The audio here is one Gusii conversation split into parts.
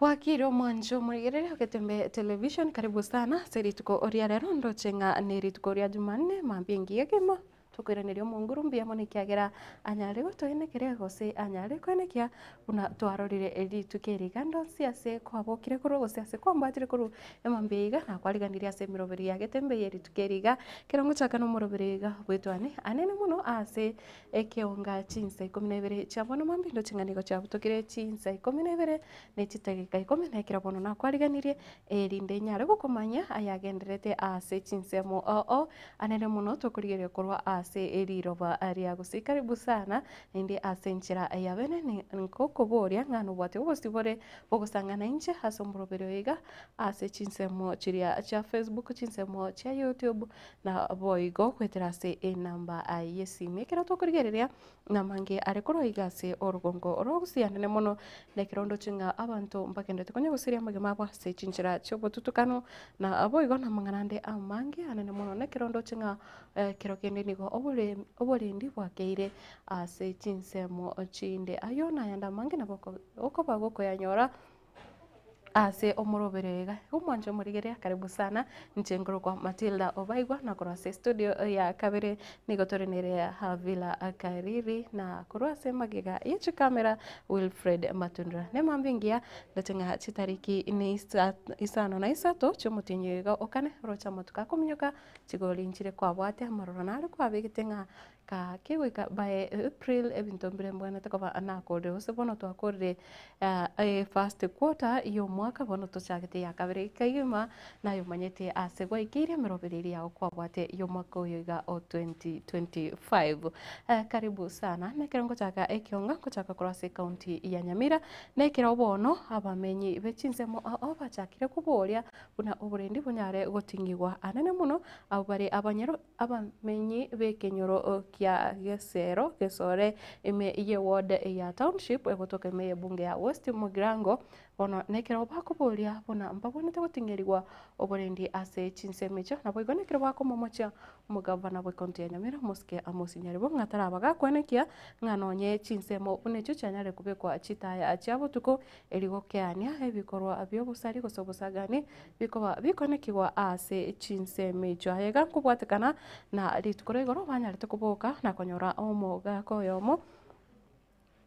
Bwakire omwancho omorigereria ogetembe television karibu sana ase rituko ria rero ndoche ng'a ne rituko ria jumanne mambia engiya kegima tokoiraneria omonguru mbuya mono ekiagera anyare gotoenekeria gose anyare koenekia buna twarorire rituko eri iga ndonsi ase kwabokire korwa gose ase kwambatire korwa emambia iga nakwariganirie ase emeroberi ya getembe ye rituko eri iga ekero ngochaka na omoroberi iga bwetwane anene mono ase Ekeonga chinsa ikomi na ibere chia bono mambia indoche ng'a nigo chiabutokire chinsa ikomi na ibere ne chidageka ikomi, na ekero bono nakwariganirie, erinde nyare gokomanya ayagendererete ase chinsemo oo anene mono tokorigereria korwa ase riroba ria gusii. Karibu sana naende ase enchera ya bene nkokoboria ng'a nobwate obosibore bogosang'ana inche ase omoroberi oyo iga ase chinsemo chiria chia Facebook, chinsemo chia YouTube, Naboigo goetera ase enamba y'esimi. Ekero tokorigereria namange are korwa iga ase orogongo rw'ogosia nene mono, na ekero ndoche ng'a abanto mbagenderete konya gosiria amagima abo ase chinchera chi'obotutukanu, naboigo namang'ana ande amange anene mono. Na ekero ndoche ng'a ekero kende nigo oborendi bwakeire ase chinsemo chinde. Ayio nayande amange nabo okoba gokoyanyora. Ase omorobere iga, omwancho omorigereria karibu sana, inche nkorokwa Matilda Obaigwa na korwa ase estudio ya kabere nigo tore nere Havila Kariri na korwa ase magega ye chikamera Wilfred Matundura. Nemambia engiya ndoche ng'a chitariki ne isano na isato chiomotienyi oyo iga okane oroche amatuko akominyoka chigori nchire kwabwate amaroro nare kwabegete ng'a Gaki goika by April ebinto mbire mbwenerete koba nakorire gose bono twakorire first quarter ya omwaka bono tochagete eya kabere kegima naye omanyete ase gwaikeire emeroberi eria yago kwabwate ya omwaka oyo iga o 2025. Karibu sana na ekero ngochaka ekionga ngochaka korwa ase ecounty ya Nyamira na ekero bono abamenyi be chinsemo ao ao bachakire koboria buna oborendi bonyare goting'igwa anene mono abwo bare abanyoro Abamenyi b'ekenyoro kia Gesero, Gesore, ime ye ward ya Township egotoka ime y'ebunge ya West Mugirango, bono nekero bakoboria buna mbabwenerete goting'erigwa oborendi ase chinsemo echio, naboigo nekero bakomomochia omogavana bw'ecounty ya Nyamira Mosike Amos Nyaribo ng'a taraba gakwenekia ng'a nonye chinsemo buna echio chianyare kobekwa chitaya chia botuko erio gokeania ebikorwa bi'obosari gose obosagani Bikoba bikonekigwa ase chinsemo echio. Aye iga nkobwatekana na rituko ria igoro banyarete koboka na konyora omogaka oyomo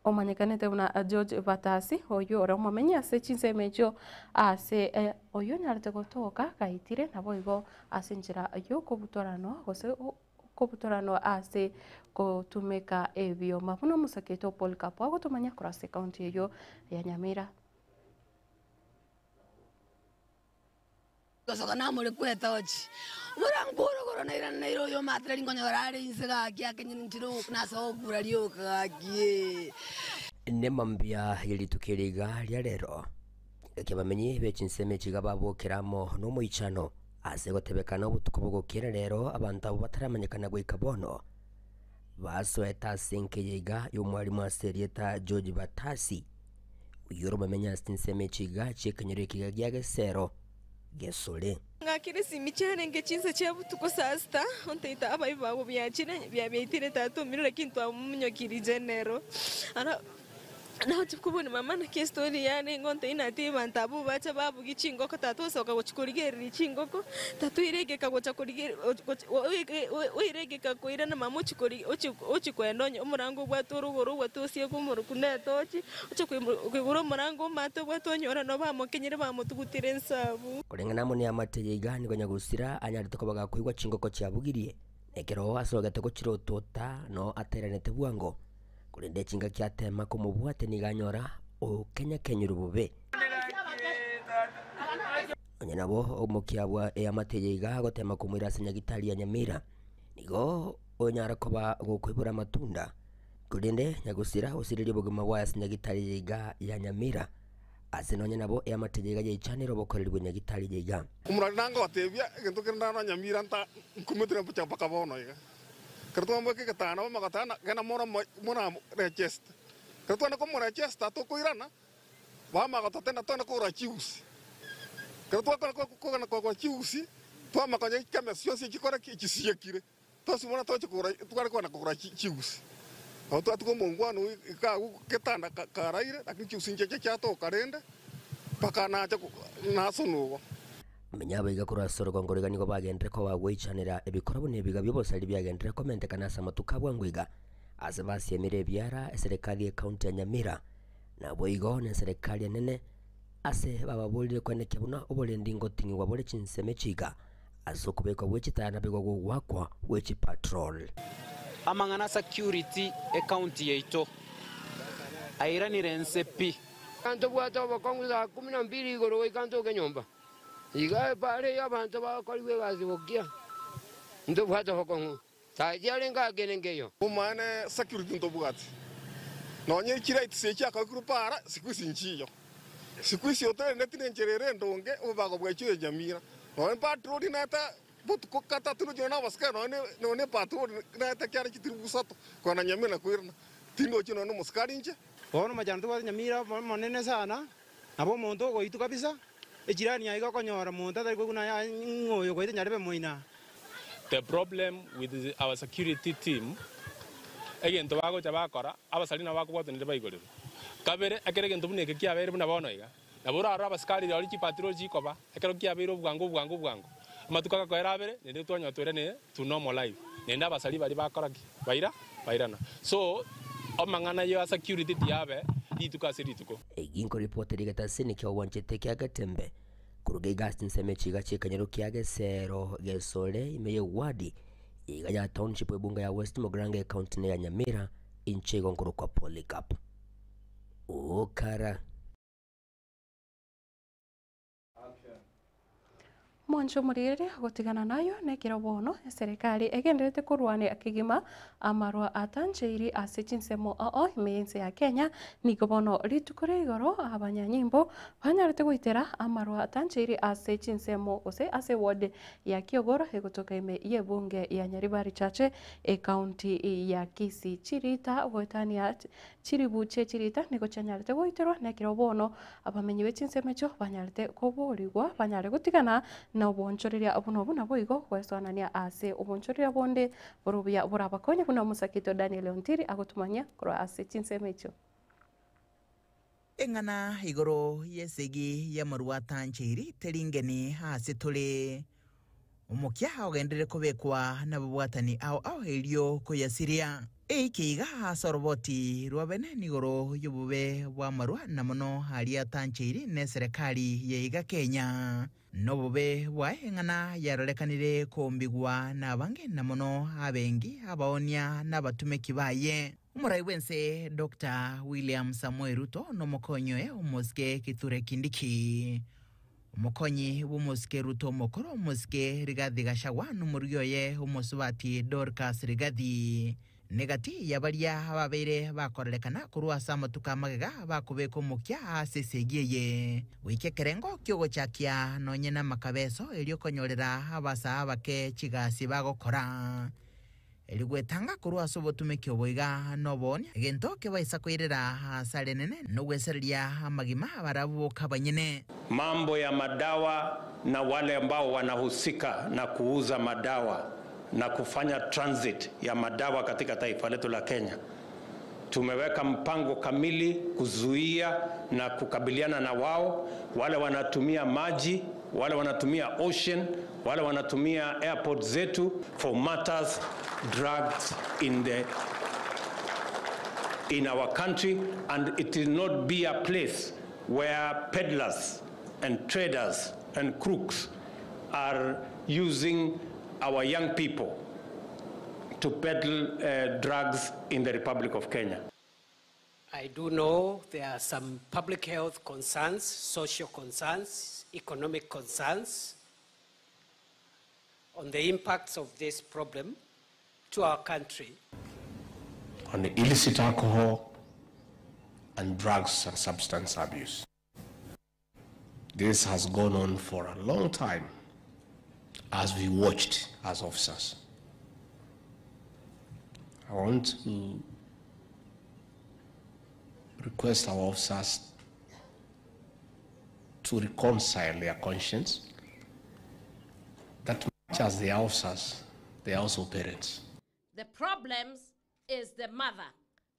omanyekanete buna George Batasi, oyio ore omomenyi ase chinsemo echio ase oyio onyarete gotoka gaetire naboigo ase enchera yokobutoranwa gose okobutoranwa ase gotumeka ebioma buna omosaketo Polycarp agotomanya korwa ase ekaunti eyio ya Nyamira. Gosoka namore kwetochi, omorango orogoro nairane naire oyo omatera rinkonyora are inse gaki akenyire nchire nase ogokura rioka gaki. Nemambia ye rituko eri iga ria rero, engaki abamenyi be chinsemo echi iga babokera amo nomoichano ase gotebekana obotuko bogokera rero abanto abwo bataramanyekana goika bono basoete ase enka eye iga y'omwalimu ase erieta George Batasi. Oyio oromamenye ase chinsemo echi iga chi'ekenyoro ekiga gia Gesero gesore. Ng'akire esimi chiarenge chinsa chia botuko saa sita, ontaita abaibi babo biachire biabiaitire tata omino lakini twamomonyokirie general. Ara nagochia kobuna mama naki estory yarenge ontebi natebi abanto abwo bacha babugia chingoko tata osoka gochia korigereria chingoko, tata oire egeka gocha korigereria oire egeka koirana mama ochia kori ochia koenda onye omorango obwate orogoro obwate osiekwe omoroku na etochi. Oche koigora omorango omate obwate onyore nabo bamokenyire bamotugutire ensabu. Koreng'ana amo neamate eye iga nigo nyagusira anyarete koba gakoigwa chingoko chiabugirie, na ekero asogete gochirotota noo ateranete bwango, korende chingaki atema komobwatia nigo anyora okenyakenyirwe bobe. Nonya nabo omokia bwa eamate eye iga agotema komoira ase nyagitari ya Nyamira, nigo onyara koba gokoibora amatunda. Korende nyagosira osiririe obogima bwaye ase nyagitari eye iga ya Nyamira, ase nonya nabo eamate eye iga yaichanire obokoreri bwe nyagitari eye iga. Omorwani nangoteebia, Egento kere ndano Nyamira nta nkumete na mpaka bono iga. Ekero twamobeka egetanda bamagoteba genda moramorecheste. Ekero twende komorechesta tokoirana, bamagototenda twende kogora chiusi. Ekero twakora kogenda kogora chiusi, twamakonya chikemesi chionsi chikore ki? Chisiekire. Twasibora toche kogora, tware kogenda kogora chigusi. Nabo twatiga omongwana oyio iga agwo getanda karaire, lakini chigusi nchiacha chiatoka rende. Mpaka nacha nasonwa igo. Menya abaiga korwa ase orogongo roiga nigo bagenderere koba goichanera ebikora buna ebiga bi'obosari biagenderere komentekana ase amatuko a bwango iga, ase basiemire ebiara eserekari y'ecounty ya Nyamira, naboigo neserekari enene ase bababorire koenekia buna oborendi ngoting'igwa bore chinsemo echi iga ase okobekwa gwe chitaya naboigo gogoakwa gwe chipatrol. Amang'ana a security ecounty yaito airanire nse pi. Ntobwate obokong'u saa kumi na mbili igoro goika ntoke nyomba. Iga epaara eyio abanto bakorigwa egasi gokia, ntobwate obokong'u. Saa chiarenge ake nenge eyio. Omaene security ntobwati. Nonye chilights echi chiakabekirwe paara siku hizi nchiyo. Siku hizi oterendeti nenchera ere endonge obobago bwaichire Nyamira. Nonye patrol nete botuko gatato nochire na abasikari nonye nonye patrol nete kiare chitiribu isato kogenda Nyamira na koirana. Tindochi nonye omosikari inche. Bono omachando tobwate Nyamira omonene sana, nabo omonto ogoitwa kabisa, echirani yaye iga okonyora monto atari koigwa naye ng'a oyo ogoita nyarebe moina. The problem with our security team, egento bagocha bakora, abasari nabo bakobwatanire baigorerwe. Kabere, ekero egento buna eke kiabeire buna bono iga, nabo orarore abasikari rirorio chipatrol chikoba, ekero kiabeire obwango obwango obwango, amatuko agakoera abere, naende twanyora toirane to normal life. Naende abasari baria bakora ki? Baira bairana. So, amang'ana ya security tiyabe rituko ase rituko. Egi nkoripoti rigetasini kia obwanchete kia Getembe, koruga iga ase chinsemo echi iga chi'ekenyoro kia Gesero Gesore ime y'ewadi iga ya township ebunge ya West Mugirango ecounty ya Nyamira inche igo nkorokwa Polycarp Okara. Mwanche omorigereria gotigana nayo nekero bono eserekari egendererete korwania kegima amarwa atancheiri ase chinsemo ao ime y'ense ya Kenya. Nigo bono rituko ria igoro abanyanyimbo banyarete goitera amarwa atancheiri ase chinsemo gose ase eward ya Kiogoro egotoka ime y'ebunge ya Nyaribari Chache ecounty ya Kisii. Chirita goetania Chiribu chie chirita nigo chianyarete goiterwa, na ekero bono abamenyi be chinsemo echio banyarete koboorigwa banyare gotigana nobonchoreria buna obwo, naboigo gwesoanania ase obonchoreria bonde bore obuya borabakonye, buna omosakito Daniel Ontiri agotumanyia korwa ase chinsemo echio. Eng'ana igoro y'esegi y'amarwa atancheiri teri ngeni ase tore. Omokia ogenderere kobekwa nababwatani ao ao erio koyasiria. Eike iga ase oroboti rwa bene nigoro y'obobe bw'amarwa na mono aria atancheiri neserekari ya iga Kenya. Nobobe bwaye eng'ana yarorekanire koombigwa nabange na mono abengi, abaonia na abatumeki baye. Omorai bw'ense Doctor William Samoei Ruto nomokonyi oye omosike Kithure Kindiki. Omokonyi bw'omosike Ruto omokoro omosike Rigathi Gachagua nomorugi oye omosubati Dorcas Rigathi. Negati ya baria ababeire bakorerekana korwa ase amatuko amagega bakobeka omokia ase esegi eye, goika ekerengo ki'ogochakia nonye namakabeso erio konyorera abasaa abake chigasi bagokora. Erio gwetanga korwa ase obotumeki obo iga noboonia, egento kebaisa koirera aase rinene nogwesereria amagima abarabwo boka abanyene. Mambo ya madawa na wale ambao wanahusika na kuuza madawa na kufanya transit ya madawa katika taifa letu la Kenya. Tumeweka mpango kamili kuzuia na kukabiliana na wao, wale wanatumia maji, wale wanatumia ocean, wale wanatumia airport zetu for matters drugs in our country, and it will not be a place where peddlers and traders and crooks are using our young people to peddle drugs in the Republic of Kenya. I do know there are some public health concerns, social concerns, economic concerns on the impacts of this problem to our country. On illicit alcohol and drugs and substance abuse. This has gone on for a long time as we watched as officers. I want to request our officers to reconcile their conscience that much as they are officers, they are also parents. The problems is the mother.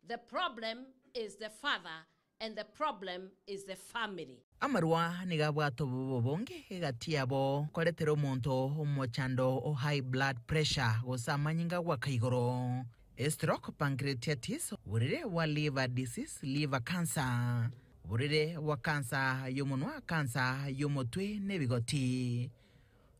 The problem is the father. And the problem is the family. Amarwa nigo abwate obobe obonge egati yabo koretera omonto omochando o high blood pressure gose amanyinga agoaka igoro, estroke, pancreatitis, oborere bwa liver disease, liver cancer, oborere bwa cancer y'omonwa, cancer y'omotwe na ebigoti.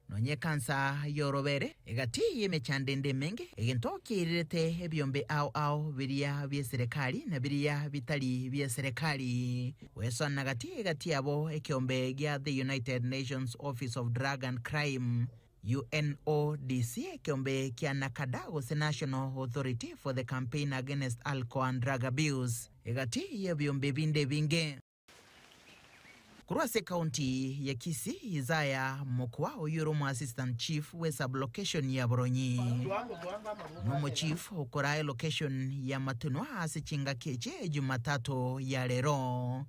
Nonya ekansa y'orobere egati y'emechando ende emenge, egento kiairerete ebiombe ao ao biria bi'eserekari na biria bitari bi'eserekari, goesoana gati egati yabo ekeombe gia The United Nations Office of Drug and Crime, UNODC, ekeombe kia NACADA gose National Authority for the Campaign Against Alcohol and Drug Abuse, egati y'ebiombe binde ebinge. Korwa ase ekaunti ya Kisii, Isaiah Mokua oyio ore omoassistant chief bwe sub-location ya Boronyi, na omochief okoraa elocation ya Matunwa ase chingaki echi Jumatatu ya rero.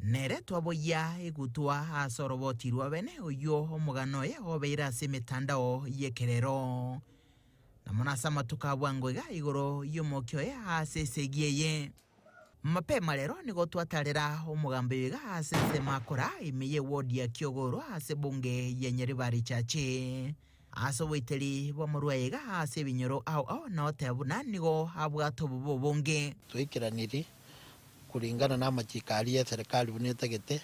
Nere twaboyia egutwa ase oroboti rwa bene oyio omogano oye obeire ase emetandao y'ekerero. Na mono ase amatuko a bwango iga igoro y'omokia oye ase esegi eye. Mapema rero nigo twatarera omogambi oyo iga ase ensemo akora ime ye ward ya Kiogoro ase ebunge ya Nyaribari Chache. Ase oboiteri bw'amorwaye iga ase ebinyoro ao ao na oteba buna nigo abwate obobe obonge. Twaikeranirie kuringana namachiko aria y'eserekari buna etagete,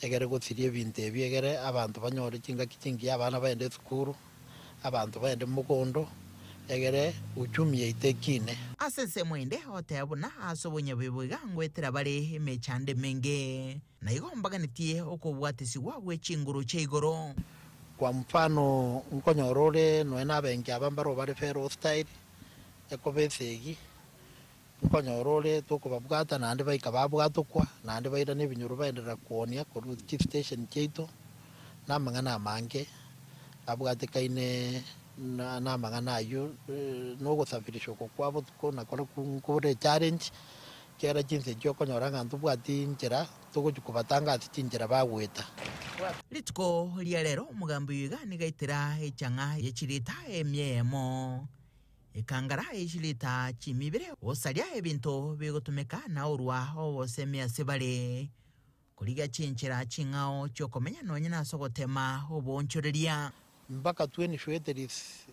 egere gosiria ebinto ebi egere abanto banyore chingaki chingiya, abana baende esukuru, abanto baende mogondo, egere uchumi yaito ekine. Ase ensemo ende oteba buna ase obonyabibe iga ngoetera bare emechando emenge, na igo mbaganetie okobwatisigwa gwe chinguru chia igoro. Kwa mfano, nkonyora ore nonya nabenki aba mbaroo bare very hostile, ekoba esegi, Nkonyora ore tokobabwata naende baika babwatokwa, naende bairana ebinyoro baenderera koonia korwa chistation chiaito, na amang'ana amange abwatekaine namang'ana ayio, na ogosafirisha oko kwa botuko nakorokwo nkore echallenge, ekiagera chinsa echio okonyora ng'a ntobwati nchera togochia kobatanga ase chinchera bagoeta. Rituko ria rero omogambi oyo iga nigo aitera echang'a ye chirita emia eyemo. Ekangara ye chilita chimia ibere gosaria ebinto bigotumeka na orwa obosemi ase bare, korigia chinchera ching'ao chi'okomenya nonya nase ogotema oboonchoreria. Mpaka twenishweteris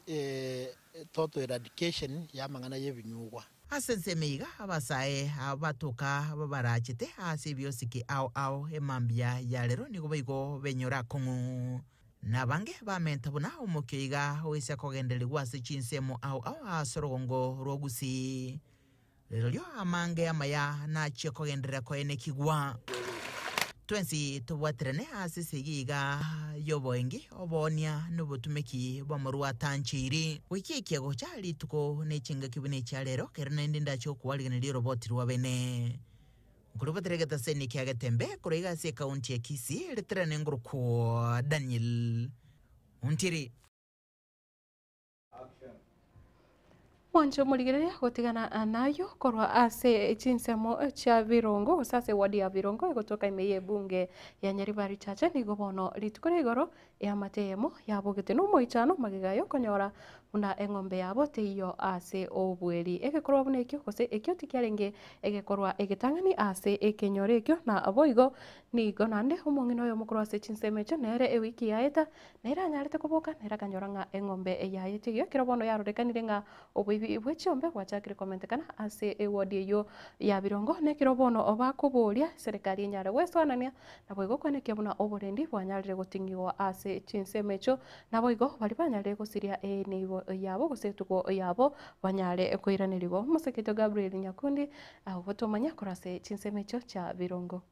total eradication y'amang'ana y'ebinyugwa. Ase ensemo iga abasae abatoka babarachete ase ebiosiki ao ao emambia ya rero nigo boigo benyora akong'u. Na abange bamenta buna omokia iga oise kogendererigwa ase chinsemo ao ao ase orogongo rwa Gusii. Rirorio amange amaya nachie kogenderera koenekigwa. Twensi tobwaterane ase esegi iga y'oboengi, oboonia, na obotumeki bw'amarwa atancheiri. Goika ekia gocha rituko ne chingaki buna echia rero, kero naende ndache gokwarigeneria oroboti rwa bene. Nkorubatera egetaseni kia Getembe korwa iga ase ekaunti ya Kisii, riterane ngorokwo Daniel Ontiri. Mwanche omorigereria gotigana nayo korwa ase chinsemo chia Birongo gose ase eward ya Birongo egotoka ime y'ebunge ya Nyaribari Chache nigo bono rituko ria igoro eamate eyemo yabogete nomoichano magega yokonyora buna eng'ombe yabo teiyo ase obweri. Egekorwa buna ekio gose ekio tikiarenge egekorwa egetang'ani ase ekenyoro ekio na boigo nigo naende omong'ina oyomo korwa ase chinsemo echio nere ewiki yaeta Nere anyarete koboka, nere akanyora ng'a eng'ombe yaye teiyo, ekero bono yarorekanire ng'a oboibi bwe chiombe bwachakire komentekana ase ewodi eyio ya Birongo, na ekero bono bakoboria eserekari enyare gwesoanania, naboigo koenekia buna oborendi bwanyarire goting'igwa ase chinsemo echio, naboigo baria banyarire gosiria enibo yabo gose etugo yabo banyare koiranerigwa. Omoseketo Gabriel Nyakundi agotomanya korwa ase chinsemo echio chia Birongo.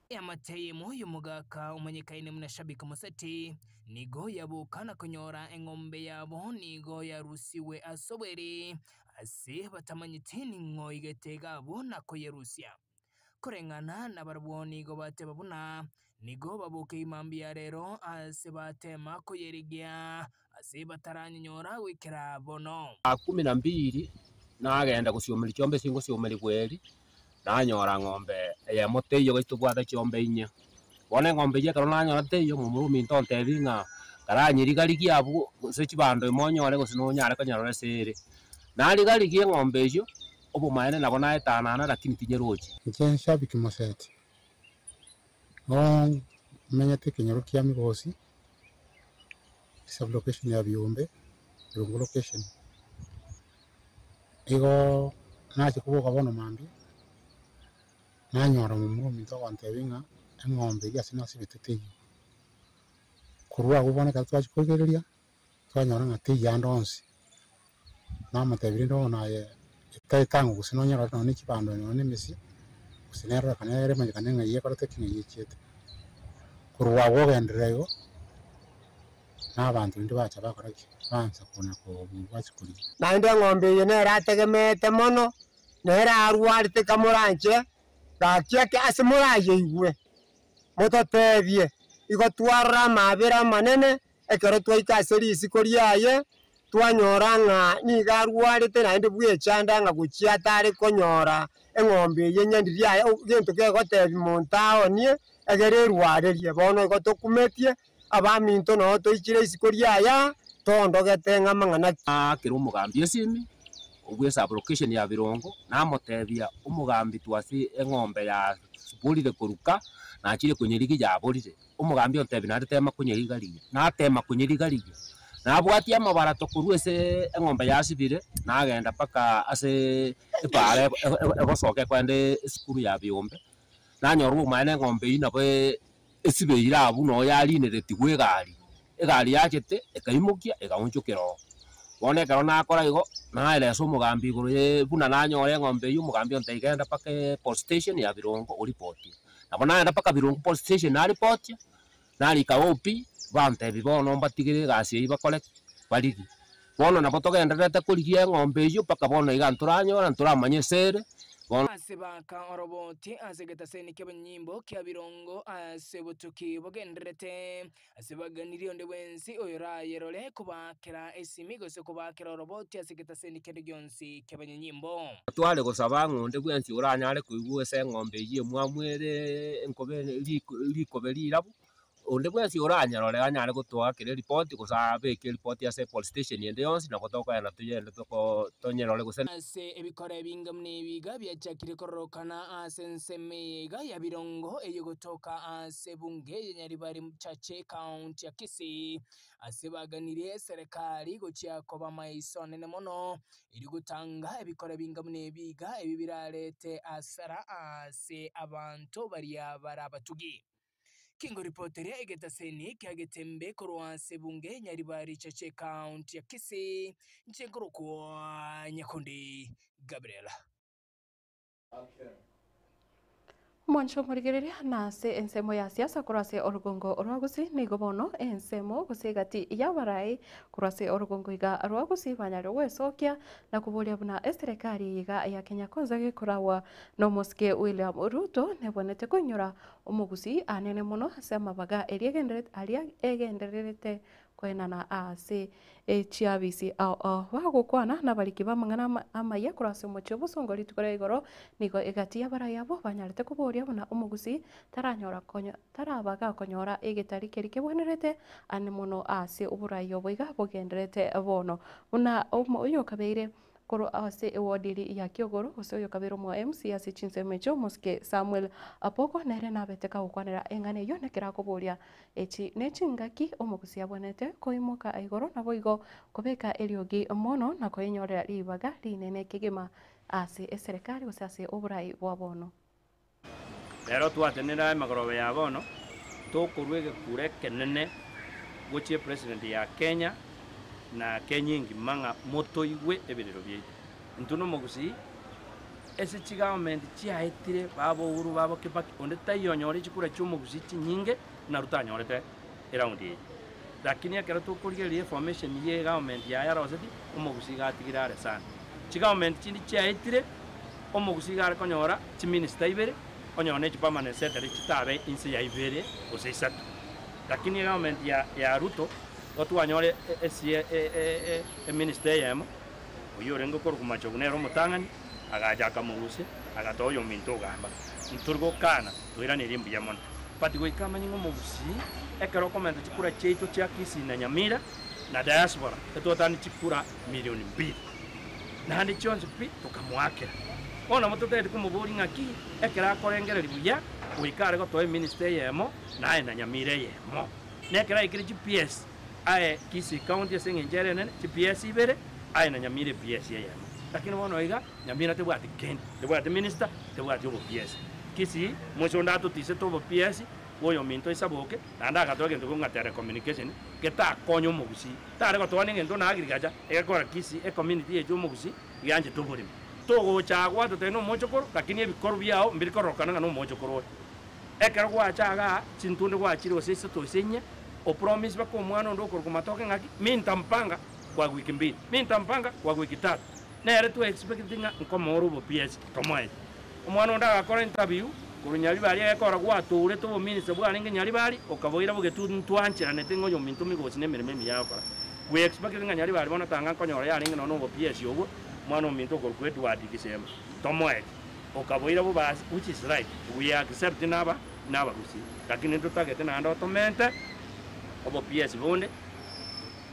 Eamate eyemo y'omogaka omanyekaine buna Shabik Moseti nigo yaboka na konyora eng'ombe yabo nigo yarusigwe ase obweri ase batamanyeti ning'o oigete iga abwo na koyerusia. Koreng'ana nabarabwo nigo bateba buna nigo baboke imambia rero ase batema koyerigia ase bataranyenyora goikera bono. Saa kumi na mbili nagenda gosiomeria chiombe ase ngosiomeria bweri, nanyora ng'ombe eyemo teiyo gose tobwate chiombe inye. Bono eng'ombe eyio ekero nanyora teiyo, momura ominto ontebia ng'a karanyeriga-rigia abwo gose chibando ime onyore gose nonyare konyora ase ere. Nariga-rigia eng'ombe eyio. Obomaene nabo naetanana lakini tinyerochi. Inche nshabiki moseti, bono menyete ekenyoro kia Migosi, esub-location ya Biombe, Birongo location. Igo nachia koboka bono mambia, nanyora momura ominto agontebia ng'a eng'ombe eyio ase nasibete teiyo. Korwa abwo bono ekero twachia korigereria, twanyora ng'a teiyo ande onsi, namotebia rende bono aye etaetang'u gose nonyore nonye ne chibando nonye na emesie, gose nerorekane ere emanyekane ng'a eyio ekorete ki ng'a echiete. Korwa abwo ogenderera igo, na abanto rende bacha bakora ki? Baansa kona kobwachia korigia. Naende eng'ombe eye nere ategemeete mono, nere arwarete kamoranche, gaki ake ase morayeigwe, mototeebie, Igo twarora amaabera amanene Ekero twaika ase risiko riaye, twanyora ng'a nigo arwarete naende bw'echanda ng'a gochia atare konyora eng'ombe eye nyandiri yaye, gento kegotebia monto aonie, egere erwarerie. Bono igo tokumetie, abaminto noo toichire isiko riaye aa, toondogete ng'a amang'ana ki. Aakera omogambi esimi, obwo esub-location ya Birongo, namotebia, Omogambi twase eng'ombe yaborire koruka, nachire konyerigia yaborire. Omogambi ontebia naende tema konyeriga-rigia, natema konyeriga-rigia, nabwatia amabarato korwa ase eng'ombe yasibire, nagenda mpaka ase epaara egosoka ekoenda esukuru ya biombe, nanyora obomaene eng'ombe eywo nabo esibeire abwo noo yarineretigwe egari, egari yachete ekaimokia egaonchokera oo. Bono ekero nakora igo, naeresa omogambi igoro ye buna nanyora eng'ombe eywo, omogambi ontebia genda mpaka epolice station ya birongo oripotie. Nabo naenda mpaka Birongo Police Station naripotia, narika OP, bantebia bono mbatigere egasi eyio bakore ki? Barigie. Bono nabo togendererete korigia eng'ombe eyio mpaka bono iga ntoranyora, ntoramanya ase ere, bono. Ase baka oroboti ase egetaseni ki'abanyanyimbo kia Birongo ase obotuki bogendererete. Ase baganirie onde bwensi oyorayerore kobaakera esimi gose kobaakera oroboti ase egetaseni kende gionsi ki'abanyanyimbo. Tware gosaba ng'a onde bwensi oranyare koigwa ase eng'ombe eyio emwamu ere enkobe rikobe rirabu, onde bwensi oranyerore anyare gotoakera eripoti gose abeke eripoti ase epolice station ende yonsi nabo tokogenda toyende toko tonyerore gose. Ase ebikora ebinge buna ebi iga biachakire kororokana ase ensemo eye iga ya Birongo eyegotoka ase ebunge ya Nyaribari Chache ekaunti ya Kisii ase baganirie eserekari gochia koba maiso anene mono erio gotanga ebikora ebinge buna ebi iga ebi birarete asara ase abanto baria bare abatugi. Kingoripoteria egetaseni kia Getembe korwa ase ebunge Nyaribari Chache ekaunti ya Kisii, inche nkorokwa Nyakundi Gabriel. Omwancho omorigereria nase ensemo ya siasa korwa ase orugongo rwa Gusii nigo bono ensemo gose egati y'abarai korwa ase orugongo iga rwa Gusii banyare gwesokia na koboria buna eserekari eye iga ya Kenya Kwanza gekoragwa nomosike William Ruto nebwenerete koinyora omogusii anene mono ase amabaga eria egendererete aria egendererete Koenana ase chiabisi ao ao bagokwana nabariki b'amang'ana amaya korwa ase omochie obosongo rituko ria igoro, nigo egati y'abarai abwo banyarete koboria buna omogusii taranyora konyo taraba gakonyora egetari keria kebwenerete ane mono ase oborai obo iga bogendererete bono. Buna oyokabeire Korwa ase eward eria ya Kiogoro, gose oyokabeire omo MC ase chinsemo echio, omosike Samuel Apoko nere nabete kagokwanera eng'ana eyio nekero akoboria echi nechingaki omogusia abwenerete koimoka igoro naboigo kobeka eriogi mono na koenyorera ribaga rinene kegima ase eserekari gose ase oborai bwa bono. Rero twatenenera emegoroba ya bono, tokorua egekuro ekenene gochia epresident ya Kenya na Kenya engima ng'a motoigwe ebirero biaito. Intwe nomogusii, ase chigovernment chiaetire baba Uhuru baba Kibaki onde taiyo onyore chikura chiomogusii chinyinge buna Ruto anyorete eround eye. Lakini ekero tokorigereria eformation ye egovernment yaye aroseti, omogusii iga atigire are sana. Chigovernment chinde chiaetire, omogusii iga are konyora chiminister ibere, onyore ne chipermanent secretary chitabe inse ya ibere gose isato. Lakini egovernment ya ya Ruto, igo twanyora eminister eyemo, oyio orenge okorokwa Machogu nere omotang'ani, agacha akamorusia, agatoa oyominto ogamba. Ntori gokana, toiranerie mbuya mono. But goika amanye ng'a omogusii, ekero okomenta chikura chiaito chia Kisii na Nyamira, na diaspora, etwatane chikura milioni mbili. Naende chionsi pi tokamoakera. Bono nabo totagete komoboria ng'aki ekero akorengereria buya goika are gotoa eminister eyemo naye na Nyamira eyemo. Na ekero aikire chiPS aye Kisii County ase eng'encho ere enene chiPS ibere aye na Nyamira ePS eyemo. Lakini bono iga Nyamira tebwati kende, tebwati minister, tebwati oboPS. Kisii moise onde atotisete oboPS bwa oyominto Isaboke naende agatoa egento kong'a telecommunication getakonya omogusii. Tare gotoa nengento na agriculture egekora Kisii ecommunity yaito omogusii gianchete oboremi. Togocha agwo totebe nomochokoro lakini ebikoru biao mbiri kororokana ng'a nomochokoro oye. Ekero gwacha igaa chintunde gwachire gose isato gose inye, opromise baka omwana onde okorokwa matoke ng'aki mi ntampanga kwa wiki mbili, mi ntampanga kwa wiki tatu. Nere twe expect ng'a nkomoora obopiesi tomoete. Omwana onde agakora interview korwa Nyaribari egekora gwatourete obominister bwarenge Nyaribari okaboira bogetu ntwancheranete ng'a oyominto migosi nemeremo emiya agokora. We expect ng'a Nyaribari bono tanga nkonyora yarenge nonya nobopiesi obwo omwana ominto okorokwa Edward Gisemba tomoete. Okaboira bobasi which is right we accept naba nabagusii lakini ntotagete naende otomente obopiesi bonde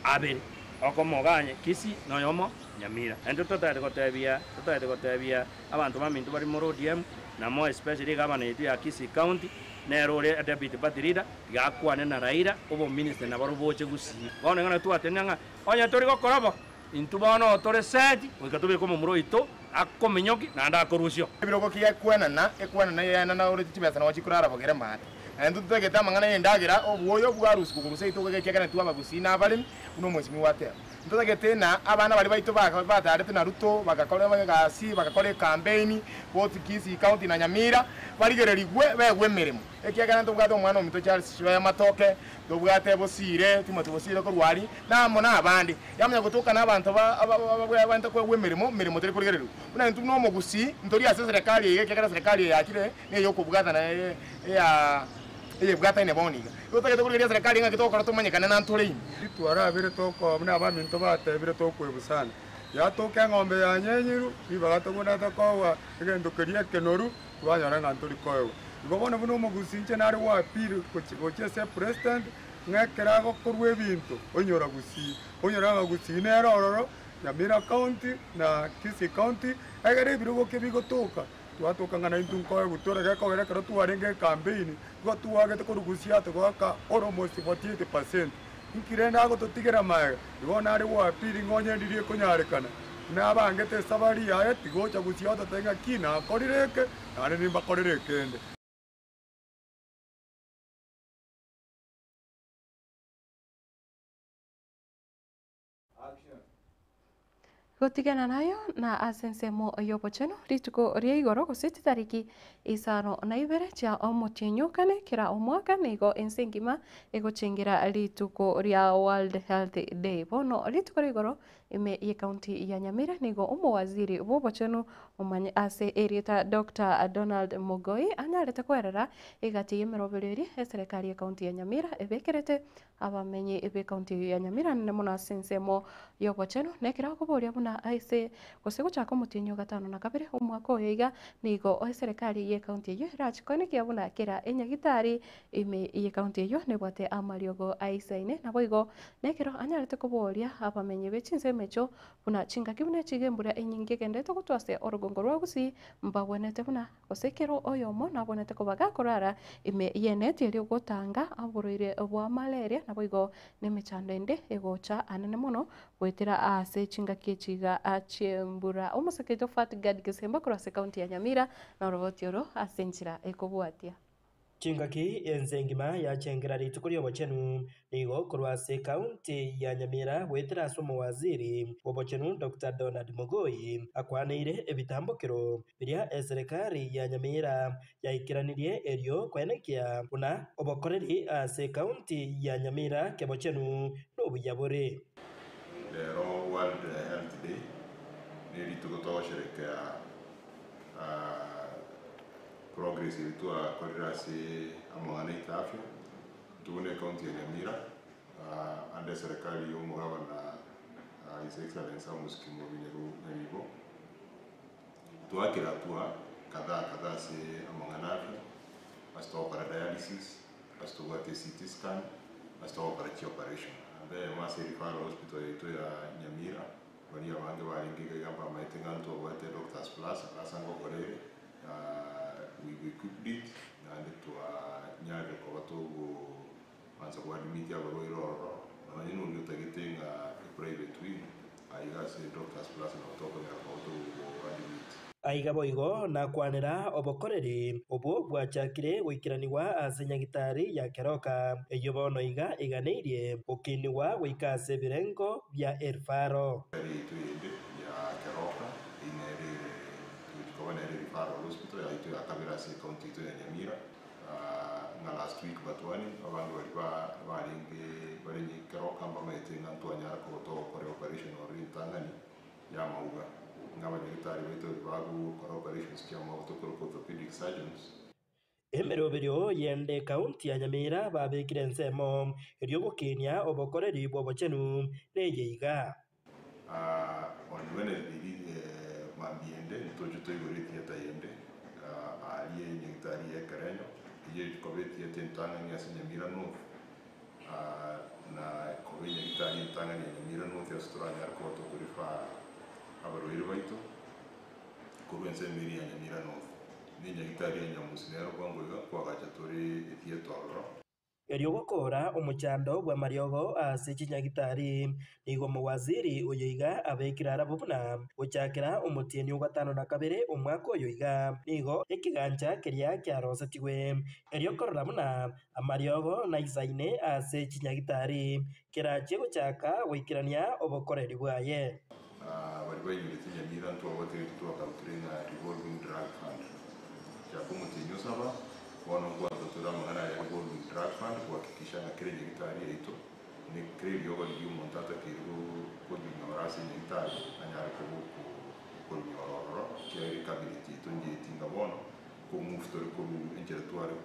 abere okomoganye Kisii noyomo Nyamira. Naende totagete gotebia totagete gotebia Abanto baminto bare more ODM, na more especially egavana yaito ya Kisii County, nere ore deputy party leader, tiga akwane na Raila, obominister naboro boche Gusii. Bono igo naki twatenena ng'a onye tori gokora bo, intwe bono tore set goika tobeke omomura oito akominyoki naende akorusio. Ebirogo ki ekwenana, ekwenana yaenana ore chibesa nabo chikorara bogere maate. Naende ntotagete amang'ana y'endagera, obwoyo bwarusigwa korwa seito ekiagera intwe abagusii na abaremi, buna omwesimigwa ateba. Ntotagete ng'a abana baria baito batarete na Ruto bagakora egasi, bagakora ekampeini, both Kisii County na Nyamira, barigererigwe begwe emeremo. Ekiagera ntobwate omwana ominto Charles Shibaya Matoke, ntobwate Bosire, Timothy Bosire korwa aria, na amo na abande. Yamanya gotoka na abanto babwenerete koegwa emeremo, emeremo teri korigererigwa. Buna intwe buna omogusii, ntori ase eserekari eye ekiagera eserekari eye yachire neyokobwatana eya eyebwataine bono iga. Igo totagete korigereria eserekari ng'aki togokora tomanyekane na ntore ime. Twarabire tokoa buna abaminto batebire tokwebusana. Yatoka eng'ombe yanyenyiru, ribaga tobwenerete koegwa egento keria ekenoru, twanyora ng'a ntori koegwa. Igo bono buna omogusii inche nare goappeal gochia ase epresident, ng'a ekero agokorwa ebinto, onyora gusii, onyora ng'a gusii nere ororo, Nyamira county na Kisii county, egere ebirogo ki bigotoka, Twatoka ng'a naintwe nkoegwa tore gekogera ekero twarenge ekampeini, igo twagete korwa Gusii atogoaka almost 48 percent. Inki rende agototigera magega? Igo nare goappeal ng'a onye ndiria ekonyarekana, nabangete esabari yaye tigocha Gusii ototebie ng'a ki nakorire eke, naende nimbakorere ekende. Gotigana nayo na ase ensemo y'obochenu, rituko ria igoro gose chitariki isano na ibere chia omotienyi o kane kera omwaka nigo ense engima egochengera rituko ria World Health Day. Bono rituko ria igoro ime y'ecounty ya Nyamira nigo omowaziri bw'obochenu omanye ase erieta Doctor Donald Mogoi anyarete koerera egati y'emeroberio eria eserekari y'ecounty ya Nyamira ebekerete Abamenyi b'ekaunti eyio ya Nyamira nene mono ase ensemo y'obochenu, na ekero akoboria buna aise gose gochaka omotienyi o gatano na kabere omwaka oyo iga, nigo eserekari y'ekaunti eyio erache koenekia buna kera enyagitari ime y'ekaunti eyio nebwate amariogo aisaine. Naboigo nekero anyarete koboria abamenyi be chinsemo echio buna chingaki buna echiga embura enyinge egenderete gotwa ase orogongo rwa Gusii mbagwenerete buna Gose kera oyomo nabwenerete koba gakorara ime y'eneti erio gotanga oborwaire bwa malaria, naboigo nemechando ende egocha anene mono goetera ase chingaki echi iga chi'embura. Omosike oito Fatgard Gesemba korwa ase ekaunti ya Nyamira noroboti oro ase enchera ekobwatia. Chingaki ense engima yachengera rituko ri'obochenu, nigo korwa ase ekaunti ya Nyamira goetera ase omowaziri bw'obochenu Doctor Donald Mogoi akwaneire ebitambokero biria eserekari ya Nyamira yaikeranirie erio koenekia buna obokoreri ase ekaunti ya Nyamira kebochenu nobuya bore. Rero World Health Day nerituko togosherekea Progress eria twakorire ase amang'ana aito afya, intwe buna ecounty ya Nyamira under eserekari ya omogabana His Excellency Amos Kimori Nyaribo, twakire hatua kadhaa kadhaa ase amang'ana afya, ase togokora dialysis, ase tobwate CT scan, ase togokora chioperation. Ande eyemo ase referral hospital yaito ya Nyamira. Baria abange barenge iga iga mbamaete ng'a ntwabwate Doctors Plus ase ngokora ere, we've equipped it naende twanyarire koba togoansa koadmit abarwaire ororo, nonye na oria otagete ng'a eprivate wing, aiga ase Doctors Plus nabo tokonyara koba togoadmit. Aiga boigo nakwanera obokoreri obwo bwachakire goikeranigwa ase nyagitari ya Keroka, eyio bono iga eganeirie gokinigwa goika ase ebirengo bia erifaro. Nyagitari yaito eyende ya Keroka eyio nere ere togochia koba nere referral hospital yaito ya kabere ase ecounty yaito ya Nyamira. Ng'a last week but one abange baria barenge bare Keroka mbamaete ng'a ntwanyara koba togokora eoperation ororo entang'ani. y'amauga, ng'a abanyagitari baito bagokora operations chi'amauga tokoroka orthopedic surgeons. Emeroberio y'ende ekaunti ya Nyamira babekire ensemo erio gokinia obokoreri bw'obochenu neye iga. On Wednesday mambia ende ntoche toigore etheatre yende aaria enyagitari ya Ekerenyo, eyio ekoba etheatre entang'ani ase Nyamira North. Na koba enyagitari entang'ani ya Nyamira North ase toranyare koba tokorefer abarwaire baito korwa ensemo eria ya Nyamira North. Na enyagitari ya Nyamusi nero bwango iga nkoagacha tore etheatre ororo. Erio gokora omochando bw'amariogo ase chinyagitari, nigo omowaziri oyo iga abekire arabwo buna gochakera omotienyi o gatano na kabere omwaka oyo iga, nigo ekegancha keria kiarosetigwe erio korora buna Amariogo naisaine ase chinyagitari, kerachie gochaka goikerania obokoreri bwaye. Baria bainyorete Nyamira ntwabatebetie twakarutire ng'a revolving drug fund. Chaka omotienyi osaba, bono nkwansa tore amang'ana aya revolving drug fund kuhakikisha ng'a kera enyagitari yaito ne kera eriogo riria omonto atakeire korinyora ase enyagitari anyare koba okorinyora ororo ekiagera ecabinet yaito nyetinga bono. Komove tore korwa enchera tware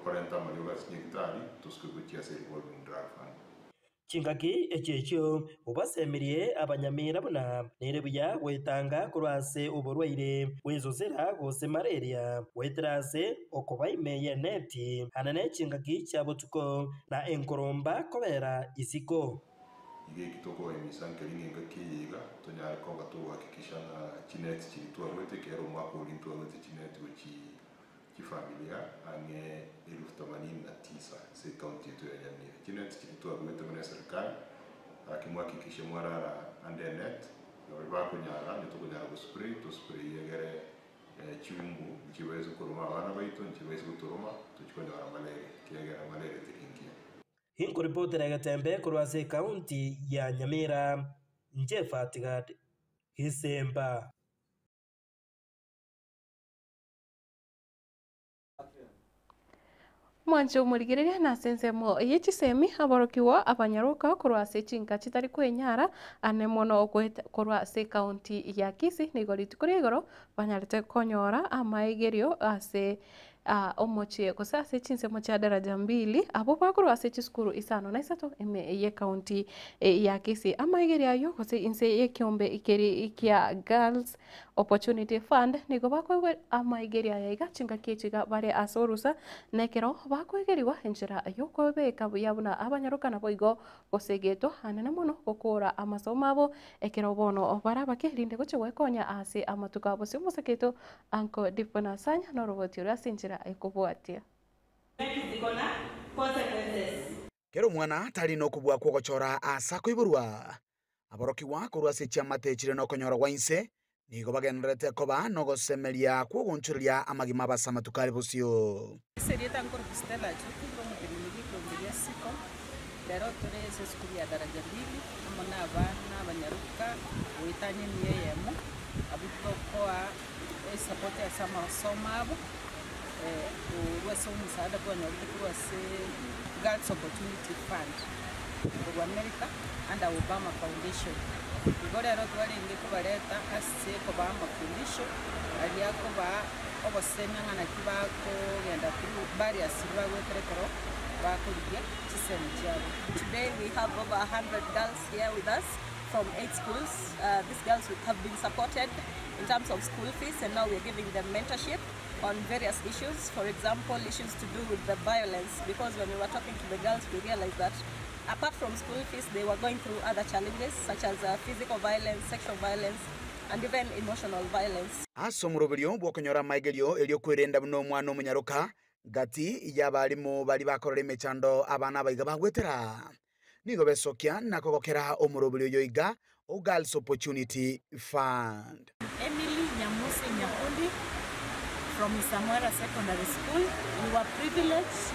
korenta amariogo ase chinyagitari, tosuke gochia ase revolving drug fund. Chingaki echio echio obasemirie abanyamira buna nere buya gwetanga korwa ase oborwaire bw'esosera gose malaria, goetera ase okoba ime y'eneti anene chingaki chia botuko na enkoromba kobera isiko. Iga eki tokobaimisa nkeri ng'a engaki eye iga tonyare koba togohakikisha ng'a chineti chiria twarwete ekero omwaka oria ntwarwete chineti gochi chifamilia ang'e elfu themanini na tisa ase ecounty yaito ya Nyamira. Chineti chiria twarwete buna eserikali gaki mwakikishe mwarara under enet na baria bakonyara onye tokonyara gospray tospray egere chiumbu nchibaise koroma abana baito nchibaise gotoroma tochi konyora malaria ekiagera malaria teri ngiya. Inkoripotera egetembe korwa ase ekaunti ya Nyamira, inche Fatigad Gisemba. Mwanche omorigereria nase ensemo ye chisemi aborokigwa abanyaroka korwa ase chinka chitari kwenyara ane mono korwa ase ekaunti ya Kisii nigo rituko ria igoro banyarete konyora amaegerio ase omochie gose ase chinsemo chia daraja mbili, abwo bakorwa ase chisukuru isano na isato ime y'ecounty ya Kisii. Amaigerio ayio gose inse y'ekeombe keria kia Girls Opportunity Fund nigo bakoigwa amaigerio aya iga chingaki echi iga bare ase orusa na ekero bakoegerigwa enchera y'okobeka buya buna abanyaroka naboigo gosegetwa anene mono gokora amasomo abo ekero bono barabake rinde gochia gwekonya ase amatuko abo. Ase omosaketo Uncle Dipo Nasanya noroboti ore ase enchera ekobwatia. Kera omwana tari nokobua kw'ogochora aase akoiborwa. Aborokigwa korwa ase chiamate chire nokonyora gwa inse nigo bagendererete koba nogosemeria kw'ogoonchoreria amagima abo ase amatuko are bosio. Ase erieta nkorokwa Stella Achuti, ore omoteneneri ekeombe gia Siko, rero tore ase esukuru ya Daraja Mbili amo na abana abanyaroka goetania emia eyemo, abwo tokoa esapoti ase amasomo abo, korwa ase omosaada twanyorete korwa ase Girls Opportunity Fund korwa America under Obama Foundation. Igo rero twarenge kobareta ase kobaa amafundisho aria akobaa obosemia ng'a naki bakogenda through barriers chiria bagoetera ekero bakorigia chisemi chiabo. Today we have over 100 girls here with us from 8 schools. These girls have been supported in terms of school fees and now we are giving them mentorship on various issues. For example, issues to do with the violence because when we were talking to the girls we realized that apart from school fees they were going through other challenges such as uh, physical violence, sexual violence and even emotional violence. Ase omoroberio bw'okonyora amaigerio erio kwerenda buna omwana omonyaroka, gati y'abalimu baria bakorora emechando abana abaiga bagwetera, nigo besokia na kogokera omoroberio oyo iga o Girls Opportunity Fund. Emily Nyamusi Nyakundi from Isamwera Secondary School. We were privileged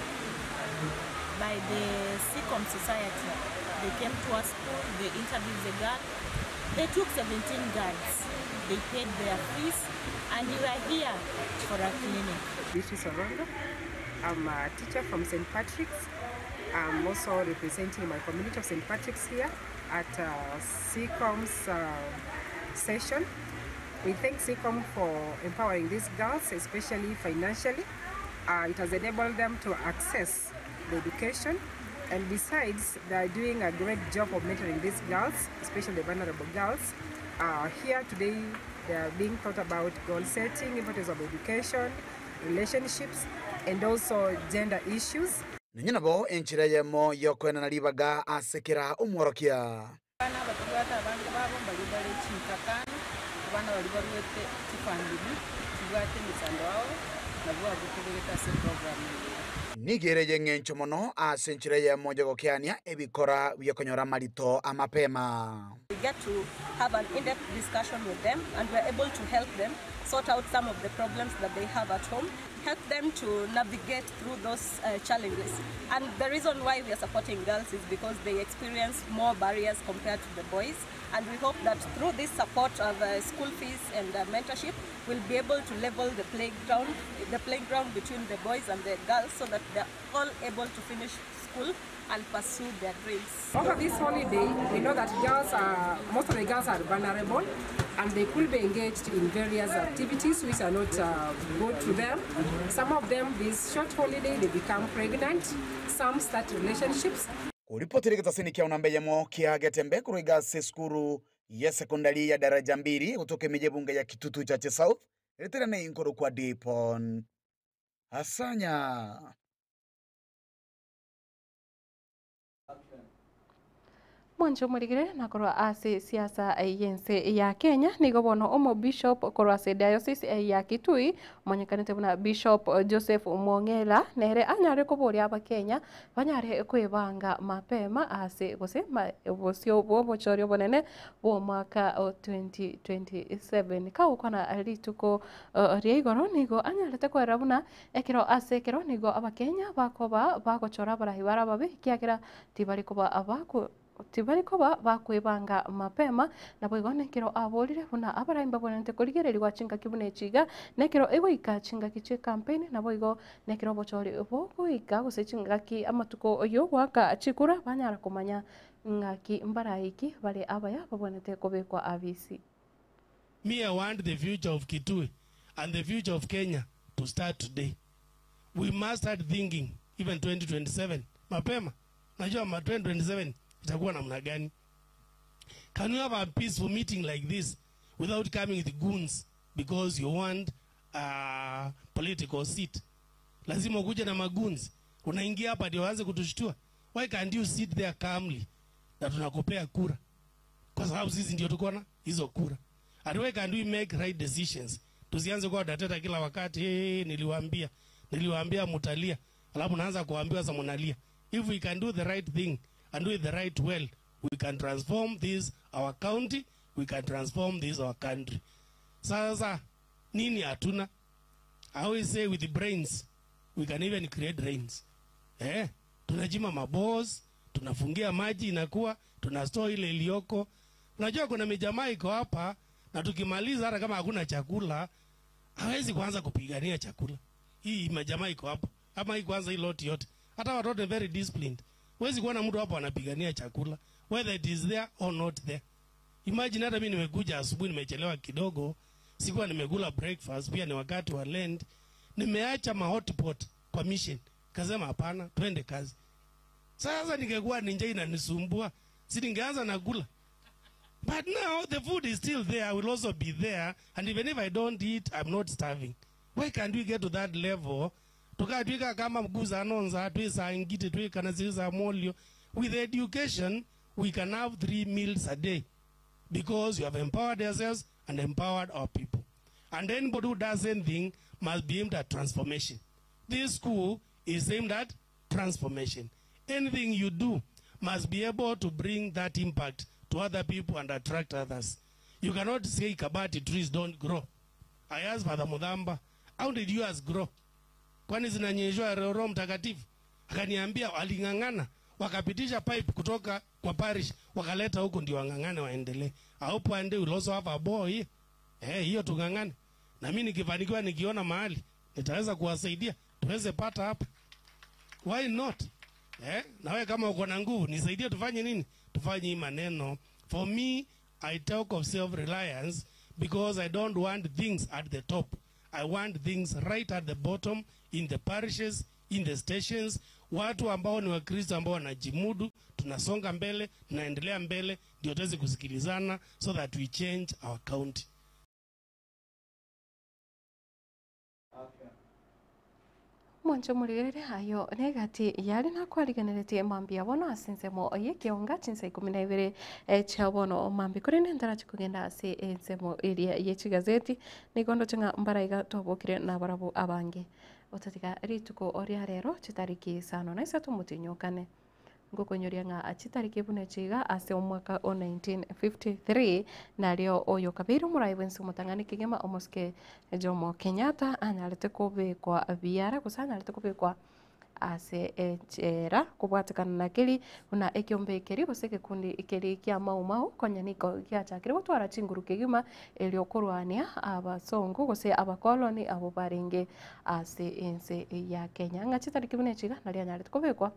by the SECOM Society. They came to our school, they interviewed the girl. They took 17 girls. They paid their fees and we were here for a clinic. Beatrice Orondo. I'm a teacher from St. Patrick's. I'm also representing my community of St. Patrick's here at uh, SECOM's uh, session. We thank SECOM for empowering these girls, especially financially. Uh, it has enabled them to access the education. And besides, they are doing a great job of mentoring these girls, especially the vulnerable girls. Uh, here today, they are being taught about goal setting, importance of education, relationships, and also gender issues. Nonya nabo enchera eyemo y'okoenana ribaga ase kera omworokia. Abana aba tobwate abange babo mbaria bare chintakana, abana baria baruete chifamiri chibwate emechando ao, nabwo abwo tobegete ase eprogram eye. Nigo ere ey'eng'encho mono ase enchera eyemo y'ogokeania ebikora bi'okonyora amarito a mapema. We get to have an in-depth discussion with them and we're able to help them sort out some of the problems that they have at home, help them to navigate through those uh, challenges. And the reason why we are supporting girls is because they experience more barriers compared to the boys. And we hope that through this support of uh, school fees and uh, mentorship, we'll be able to level the playground, the playground between the boys and the girls so that they're all able to finish school and pursue their dreams. Over this holiday, we know that girls are, most of the girls are vulnerable and they could be engaged in various activities which are not uh, good to them. Some of them, this short holiday, they become pregnant. Some start relationships. Koripotire getasini kia onamba eyemo kia Getembe korwa iga ase esukuru ye secondary ya Daraja Mbili gotoka emeya ebunge ya Kitutu Chache South eretera ne inkorokwa Dipon Asanya. Mwanche omorigire na korwa ase siasa y'ense ya Kenya nigo bono omo bishop korwa ase diocese ya Kitui omanyekanete buna Bishop Joseph Mwongela nere anyare koboria abakenya banyare kwebanga mapema ase gose bosio bwa obochori obonene bwa omwaka o 2027 kagokwana rituko ria igoro nigo anyarete koera buna ekero ase ekero nigo abakenya bakoba bagochora abarahi bare ababe ekiagera tibari koba abako tibari koba bakwebanga mapema naboigo nekero aborire buna abarai mbabwenerete korigereriwa chingaki buna echi iga nekero egoika chingaki chia ecampaign naboigo nekero obochori bogoika gose chingaki amatuko yogoaka chikura banyara komanya ng'aki mbaraiki bare abaya babwenerete kobekwa abisi. Me I want the future of Kitui and the future of Kenya to start today. We must start thinking even 2027 mapema. Najua ma 2027 itakuwa namna gani? Can you have a peaceful meeting like this without coming with goons because you want a political seat? Lazima ukuje na magoons. Unaingia hapa ndio waanze kutushtua. Why can't you sit there calmly na tunakupea kura? Kwa sababu sisi ndio tuko na hizo kura. And why can't we make right decisions? Tusianze kuwa dateta kila wakati, hey, niliwaambia, niliwaambia mutalia. Alafu naanza kuambiwa sasa mnalia. If we can do the right thing and do it the right well, we can transform this our county, we can transform this our country. Sasa nini hatuna? I always say with the brains, we can even create rains. Eh, tunajima maboss, tunafungia maji inakuwa, tunastore ile iliyoko. Unajua kuna mijamaa iko hapa na tukimaliza hata kama hakuna chakula, hawezi kuanza kupigania chakula. Hii majamaa iko hapa. Ama hii kwanza hii lot yote. Hata watoto ni very disciplined. Huwezi kuona mtu hapo anapigania chakula whether it is there or not there. Imagine hata mimi nimekuja asubuhi nimechelewa kidogo, sikuwa nimekula breakfast, pia ni wakati wa Lent. Nimeacha ma hotpot kwa mission. Kasema hapana, twende kazi. Sasa ningekuwa ni njaa inanisumbua, si ningeanza na kula. But now the food is still there, I will also be there, and even if I don't eat, I'm not starving. Why can't we get to that level? Tukatwika kama mguza anonza twisangite twikana zisa molio. With education, we can have three meals a day because you have empowered yourselves and empowered our people. And anybody who does anything must be aimed at transformation. This school is aimed at transformation. Anything you do must be able to bring that impact to other people and attract others. You cannot say Kabati trees don't grow. I asked Father Mudamba, how did yours grow? Kwani zinanyeshwa Roho Mtakatifu? Akaniambia waling'ang'ana, wakapitisha pipe kutoka kwa parish wakaleta huku ndio wang'ang'ane waendelee. I hope one day we'll also have a boy. Eh, hiyo tung'ang'ane. Na mimi nikifanikiwa nikiona mahali nitaweza kuwasaidia tuweze pata hapa. Why not? Eh, na wewe kama uko na nguvu nisaidie tufanye nini? Tufanye hii maneno. For me, I talk of self-reliance because I don't want things at the top. I want things right at the bottom in the parishes, in the stations. Watu ambao ni Wakristo ambao wanajimudu, tunasonga mbele, tunaendelea mbele, ndio tuweze kusikilizana so that we change our county. Mwancho murigerere ayo negati yari nakwariganeretie mambia bono ase ensemo yekionga chinsa ikumi na ibere chia bono mambi kuri nentara chikogenda ase ensemo eria ye chigazeti nigo ndoche ng'a mbaraiga twabokire na barabwo abange otatiga rituko oria rero chitariki isano na isato motinyokane ngokonyoria ng'a chitariki buna chiga ase omwaka o 1953 nario oyo kabeire omorai bwensi omotang'ani kegima omosike Jomo Kenyatta anyarete kobekwa biara gose anyarete kobekwa ase echera kobwatekana na keri buna ekiombe ekeri gose egekundi ekeri kia Mau Mau konya nigo giachakire gotwara chinguru kegima erio korwania abasongo gose abakoloni abo barenge ase ense ya Kenya. Ng'a chitariki buna echiga nario anyarete kobekwa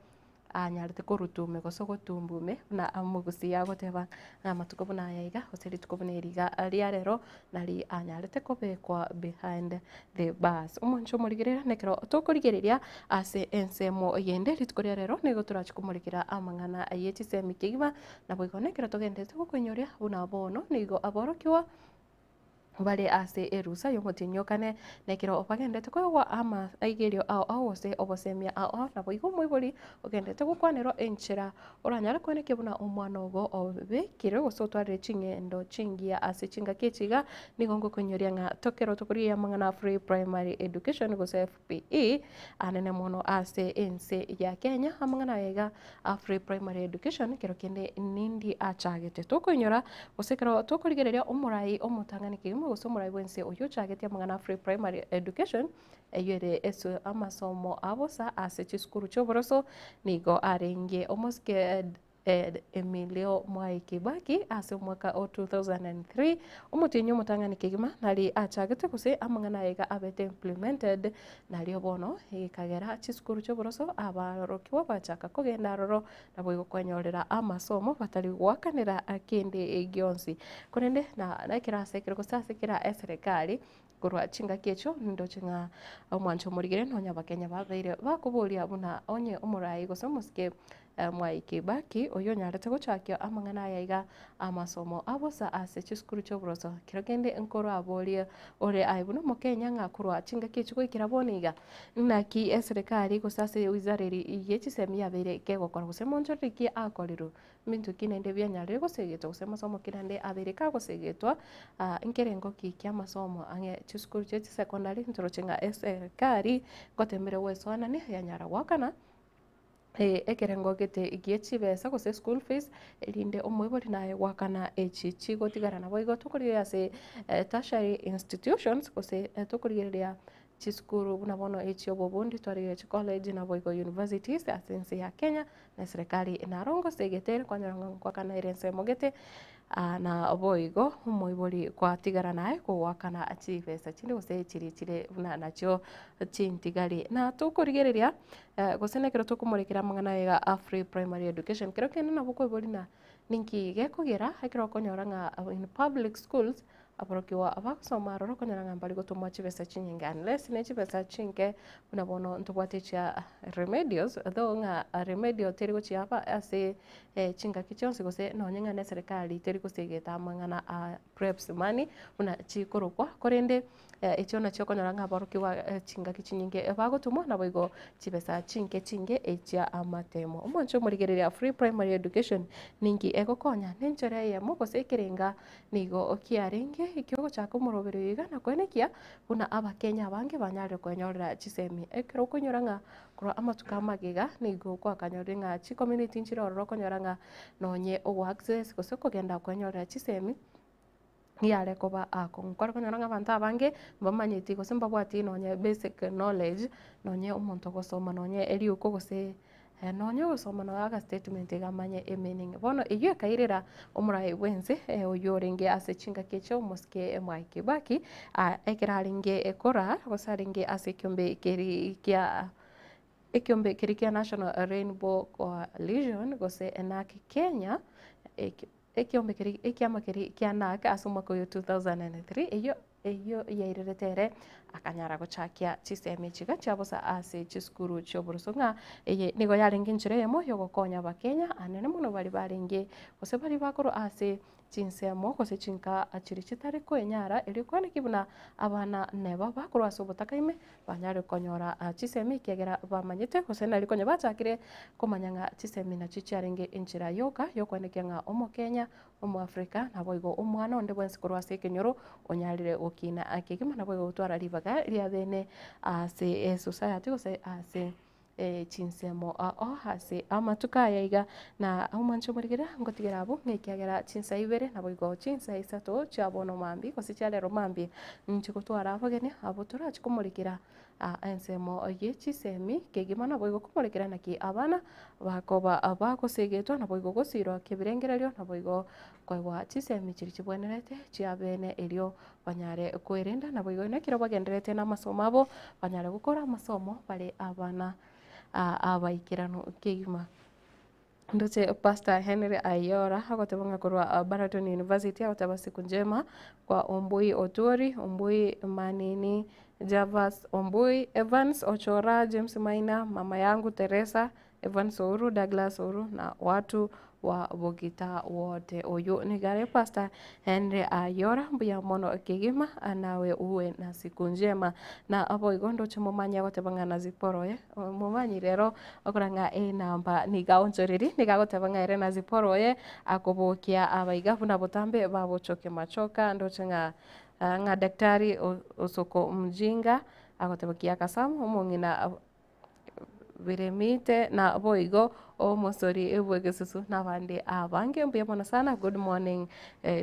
anyarete korutume gose gotumbume buna omogusi agoteba ng'a amatuko buna aya iga gose rituko buna eri iga ria rero nari anyarete kobekwa behind the bars. Omonche omorigerera nekero tokorigereria ase ensemo yende rituko ria rero nigo torachi komorikera amang'ana ye chisemi kegima nabo igo nekero togendete gokoinyoria buna bono nigo aborokiwa bare ase erusa yomotinyokane nekero bagendete koegwa amaigerio ao ao gose obosemia ao ao nabo igo omoibori ogendete gokwanerwa enchera oranyare koenekia buna omwana ogo obekire gose otwarire ching'endo chingiya ase chingaki echiga nigo ngokonyoria ng'a tokero tokorigia amang'ana free primary education gose FPE anene mono ase ense ya Kenya amang'ana aya iga a free primary education kero kende nindi achagete tokoinyora gose ekero tokorigereria omorai omotang'ani kegima gose omorai bwense oyo ochagete amang'ana free primary education eywo ere ase amasomo abosa ase chisukuru chioboroso nigo arenge omosike Emilio Mwai Kibaki ase omwaka o 2003 omotienyi omotang'ani kegima nari achagete gose amang'ana aya iga abete implemented nario bono ekagera chisukuru chioboroso abaorokiwa bachaka kogenda aroro nabo igo kwenyorera amasomo batari goakanera kende gionsi. Korende na ekero ase ekero gose ase kera eserekari korwa chingaki echio nindoche ng'a omwancho omorigere nonya abakenya babeire bakoboria buna onye omorai gose omosike Mwai Kibaki oyo onyarete gochakia amang'ana aya iga amasomo abosa ase chisukuru chioboroso. Kero kende nkoraborie ore aye buna omokenya ng'a korwa chingaki echi goikera bono iga naki eserekari gose ase wizara eri ye chisemi yabeire kegokora gose monchoreri ki akorirwe mbinto ki naende bianyarire gosegetwa gose amasomo ki naende abeire kagosegetwa nkerengo ki kia amasomo ang'e chisukuru chia chisecondary ntoroche ng'a eserekari ngotemire goesoanania yanyara goakana ekerengo gete gie chibesa gose school fees erinde omoibori naye goakana echi chigotigara nabo igo tokorigereria ase tertiary institutions gose tokorigereria chisukuru buna bono echi obobundi twarigereria chicollege nabo igo universities ase ense ya Kenya na eserekari narongosegete kwanyora ng'a ngoakana ere ensemo gete na boigo omoibori kwatigara naye kogoakana chibesa chinde gose chiri chire buna nachio chintigari. Na tokorigereria gose nekero tokomorekera amang'ana aya iga a free primary education kero kende nabo okoiboria ng'a ninki gekogera ekero okonyora ng'a in public schools Aborokigwa abagosoma aroro okonyora ng'a mbari gotomwa chibesa chinyinge unless ne chibesa chinke buna bono ntobwate chia remedios though ng'a remedial teri gochiaba ase chingaki chionsi gose nonye ng'a na eserekari teri gosegeta amang'ana a preps money buna chikorokwa korende echio nachio okonyora ng'a aborokigwa chingaki chinyinge bagotomwa naboigo chibesa chinke chinke echia amatemo. Omwancho omorigereria free primary education ninki egokonya? Nenchera eyemo gose ekerenga Nigo kiarenge eki'ogochaka omoroberi oyo iga na koenekia buna Abakenya abange banyarire kwenyorera chisemi. Ekero okoinyora ng'a korwa amatuko amagega nigo gwakanyorire ng'a chicommunity nchire ororo okonyora ng'a nonye ogo access gose okogenda kwenyorera chisemi yare koba akong'u. Kware konyora ng'a abanto abange mbamanyeti gose mbabwati nonye basic knowledge nonye omonto ogosoma nonye eriuko gose Nonya ogosoma nonya aga statement iga amanye emeaning. Bono eyio ekairera omorai bwense oyio orenge ase chingaki echio omosike Mwai Kibaki ekero arenge koraa gose arenge ase ekiombe keri kia ekiombe keri kia National Rainbow Coalition gose NARC Kenya ekiombe keri ekiama keri kia NARC ase omwaka oyo 2003 eyio Eyio yairerete ere akanyara gochakia chisemi echi iga chia bosa ase chisukuru chi'oboroso ng'a eye nigo yarenge enchera eyemo y'ogokonya Abakenya anene mono baria barenge gose baria bakorwa ase chinsemo gose chinka chiria chitari koenyara erio kwaneki buna abana neba bakorwa ase obotaka ime banyare konyora chisemi ekiagera bamanyete gose nari konya bachakire komanya ng'a chisemi nachio chiarenge enchera yoka y'okoenekia ng'a Omokenya Omoafrika, naboigo omwana onde bwensi korwa ase ekenyoro onyarire gokina kegima naboigo gotwara ribaga ria bene ase esociety gose ase chinsemo ao ase amatuko aya iga. Na omwanche omorigereria ngotigera abwo ng'a ekiagera chinsa ibere naboigo chinsa isato chia bono mambia gose chia rero mambia ninche gotwara abageni abwo torache komorikera Ensemo ye chisemi kegima naboigo komorekera naki abana bakoba bagosegetwa naboigo gosirwa kebirengererio naboigo koegwa chisemi chiria chibwenerete chiabene erio banyare kwerenda naboigo ekero bagendererete namasomo abo banyare gokora amasomo bare abana abaikeranu kegima. Ndoche Pastor Henry Ayora agoteba ng'a korwa Baraton University agoteba siku njema kwa Ombui Otuori, Ombui Manini, Javas Ombui, Evans Ochora, James Maina, mama yangu Teresa, Evans Ouru, Douglas Ouru na watu wa Bogita wote. Oyo nigo are Pastor Henry Ayora mbuya mono kegima nawe uwe na siku njema. Na boigo ndoche momanye agoteba ng'a na Zipporah oye Omomanyi rero okora ng'a enamba nigo aonchorerie, nigo agoteba ng'a ere na Zipora oye akobokia abaiga buna botambe babochoke machoka, ndoche ng'a ng'a daktari Osoko Mjinga agoteba Kiaka Sam omong'ina Biremite na boigo omosori bw'egesusu na abande abange. Mbuya mono sana, good morning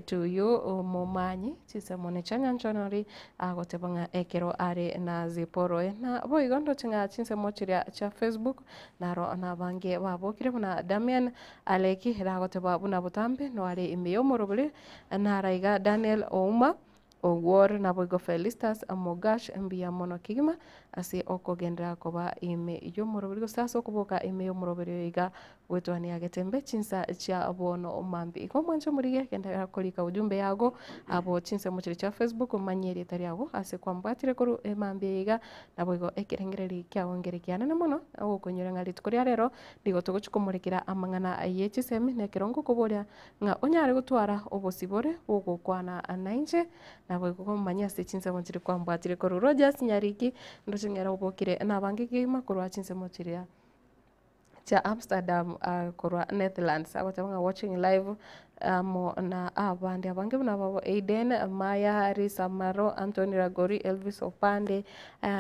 to you omomanyi chinsemo chia nyanchonori agoteba ng'a ekero are na Zipporah oye. Na boigo ndoche ng'a chinsemo chiria chia Facebook naro nabange babokire buna Damian Aleki ere agoteba buna botambe noare ime y'omorobori nara iga Daniel Ouma Owuor naboigo Felistus Mogash mbuya mono kegima ase okogenderera koba ime y'omoroberi gose ase okoboka ime y'omoroberi oyo iga gwetwania getembe chinsa chia bono mambia. Igo mwanche omorigie genderera korika ujumbe yago abo chinsemo chiria chia Facebook omanye erieta riago ase kwambwatire korwa emambia eye iga naboigo ekerengererio kiago nkere kianene mono ogokoinyora ng'a rituko ria rero nigo togochia komorekera amang'ana ye chisemi na ekero ngokoboria Ng'a onyare gotwara obosibore bw'ogokwana nainche, naboigo komanya ase chinsemo chiria kwambwatire korwa Rogers Nyariki, ndoche ng'a ere obokire nabange kegima korwa chinsemo chiria chia Amsterdam korwa Netherlands, agoteba ng'a watching live amo na abande abange buna ababo Aiden, Maya, Risa Maro, Anthony Ragori, Elvis Opande,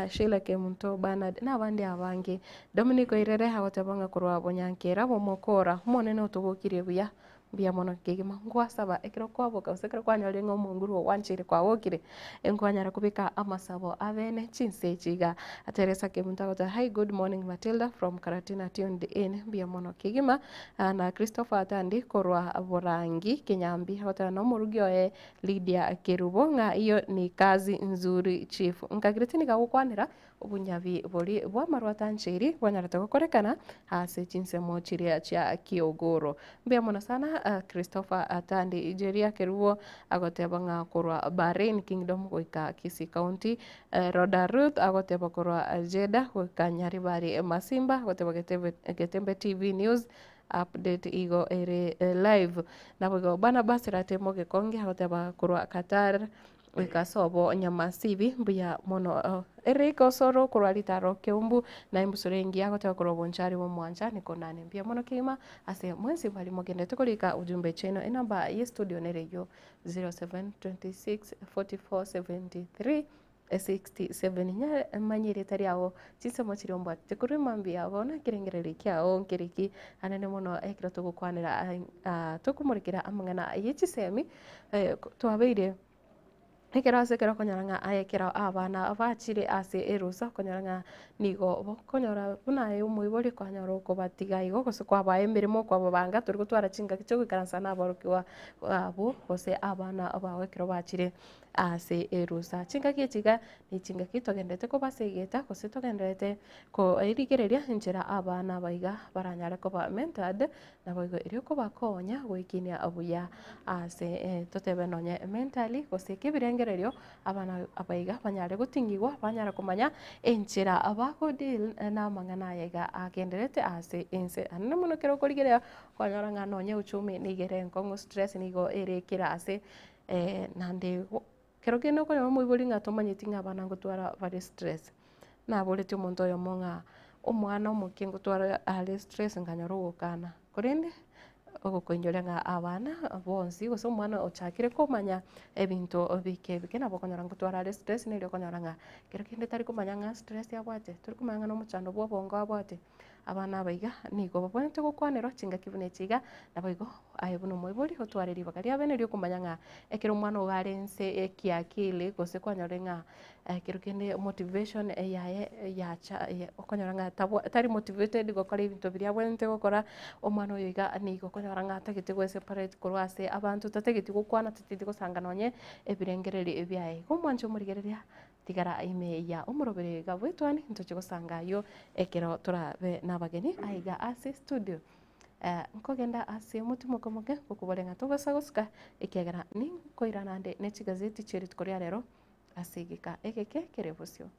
Sheila Kemunto, Bernard, na abande abange. Dominic Oirere agoteba ng'a korwa Bonyankera bomokora, Omonene otobokirie buya, mbuya mono kegima. Ngwasaba ekero kwaboka gose ekero kwanyorire ng'a omonguru ogwancheire kwabokire, nkwanyara kobeka amasabo abene chinsa echi iga. Teresa Kemunto agoteba hi good morning Matilda from Karatina tuned in, mbuya mono kegima. Na Christopher Atandi korwa Borangi Kinyambi agoteba na omorugi oye Lydia Kerubo ng'a iyo ni kazi nzuri chief. Nkagireti nigo agokwanera Obonyabi boria bw'amarwa atancheiri bwanyarete gokorekana ase chinsemo chiria chia kiogoro. Mbuya mono sana. Christopher Atandi Jeria Kerubo agoteba ng'a korwa Bahrain Kingdom goika Kisii County, Rhoda Ruth agoteba korwa Jeddah goika Nyaribari Masimba agoteba Getembe TV News update igo ere live. Naboigo Barnabas Ratemo Gekonge agoteba korwa Qatar goika sobo Nyamasibi mbuya mono. Eric Osoro korwa Ritaro Keumbu na embusuro engiya agoteba korwa Bonchari bw'Omwancha nikonane mbuya mono kegima ase mwensi bari mogendete korika ujumbe chiaino enamba ye studio nere eyio 0726 44 73 67 Nyare manye erieta riao chinsemo chiria ombwatete korwa emambia bono ekerengererio kiao nkereki anene mono ekero togokwanera tokomorekera amang'ana ye chisemi twabeire ekero ase ekero okonyora ng'a aye ekero abana bachire ase erusa okonyora ng'a nigo bokonyora buna aye omoibori kwanyora okobatiga igo gose kwabaa emeremo kwababanga tori gotwara chingaki chiogoikaransa na aborokigwa abwo gose abana bao ekero bachire ase erusa. Chingaki echi iga ne chingaki togendererete kobasegeta gose togendererete korigereria enchera abana aba iga baranyare koba mentored naboigo erio kobakonya goekinia buya ase totebe nonye mentally gose kebirengererio abana aba iga banyare gotingigwa banyare komanya enchera bago deal na amang'ana aya iga agendererete ase ense. Naende mono ekero okorigereria okonyora ng'a nonye uchumi nigo ere enkong'u stress nigo ere kera ase Naende kero kende okonyora omoibori ng'a tomanyeti ng'a abana ngotwara bare stress, naboretie omonto oyomo ng'a omwana omoke ngotwara are stress nkanyora ogokana, korende ogokoinyoria ng'a abana bonsi gose omwana ochakire komanya ebinto bike bike nabo okonyora ngotwara are stress neri okonyora ng'a kero kende tari komanya ng'a stress abwate, tori komanya ng'a na omochando bwa obongo abwate. Abana aba iga nigo babwenerete gokwanerwa chingaki buna echi iga, naboigo aye buna omoibori otware ribaga ria bene riokomanya ng'a ekero omwana ogo are nse ekiakili gose kwanyorire ng'a ekero kende motivation yaye yacha okonyora ng'a tabwa tari motivated gokora ebinto biria abwenerete gokora, omwana oyo iga nigo okonyora ng'a atagete goe separate korwa ase abanto, tatageti gokwana, tatageti gosanga nonye ebirengererio biaye. Igo omwanche omorigereria. Tigara ime ya omorobere iga bw'etwani, ntoche gosanga ayio ekero torabe nabageni aiga ase studio. Nkogenda ase omotimoko omoke ngokoboria ng'a tobasa gosuka ekiagera ninkoirana ande ne chigazeti chie rituko ria rero ase egeka egeke kere bosio.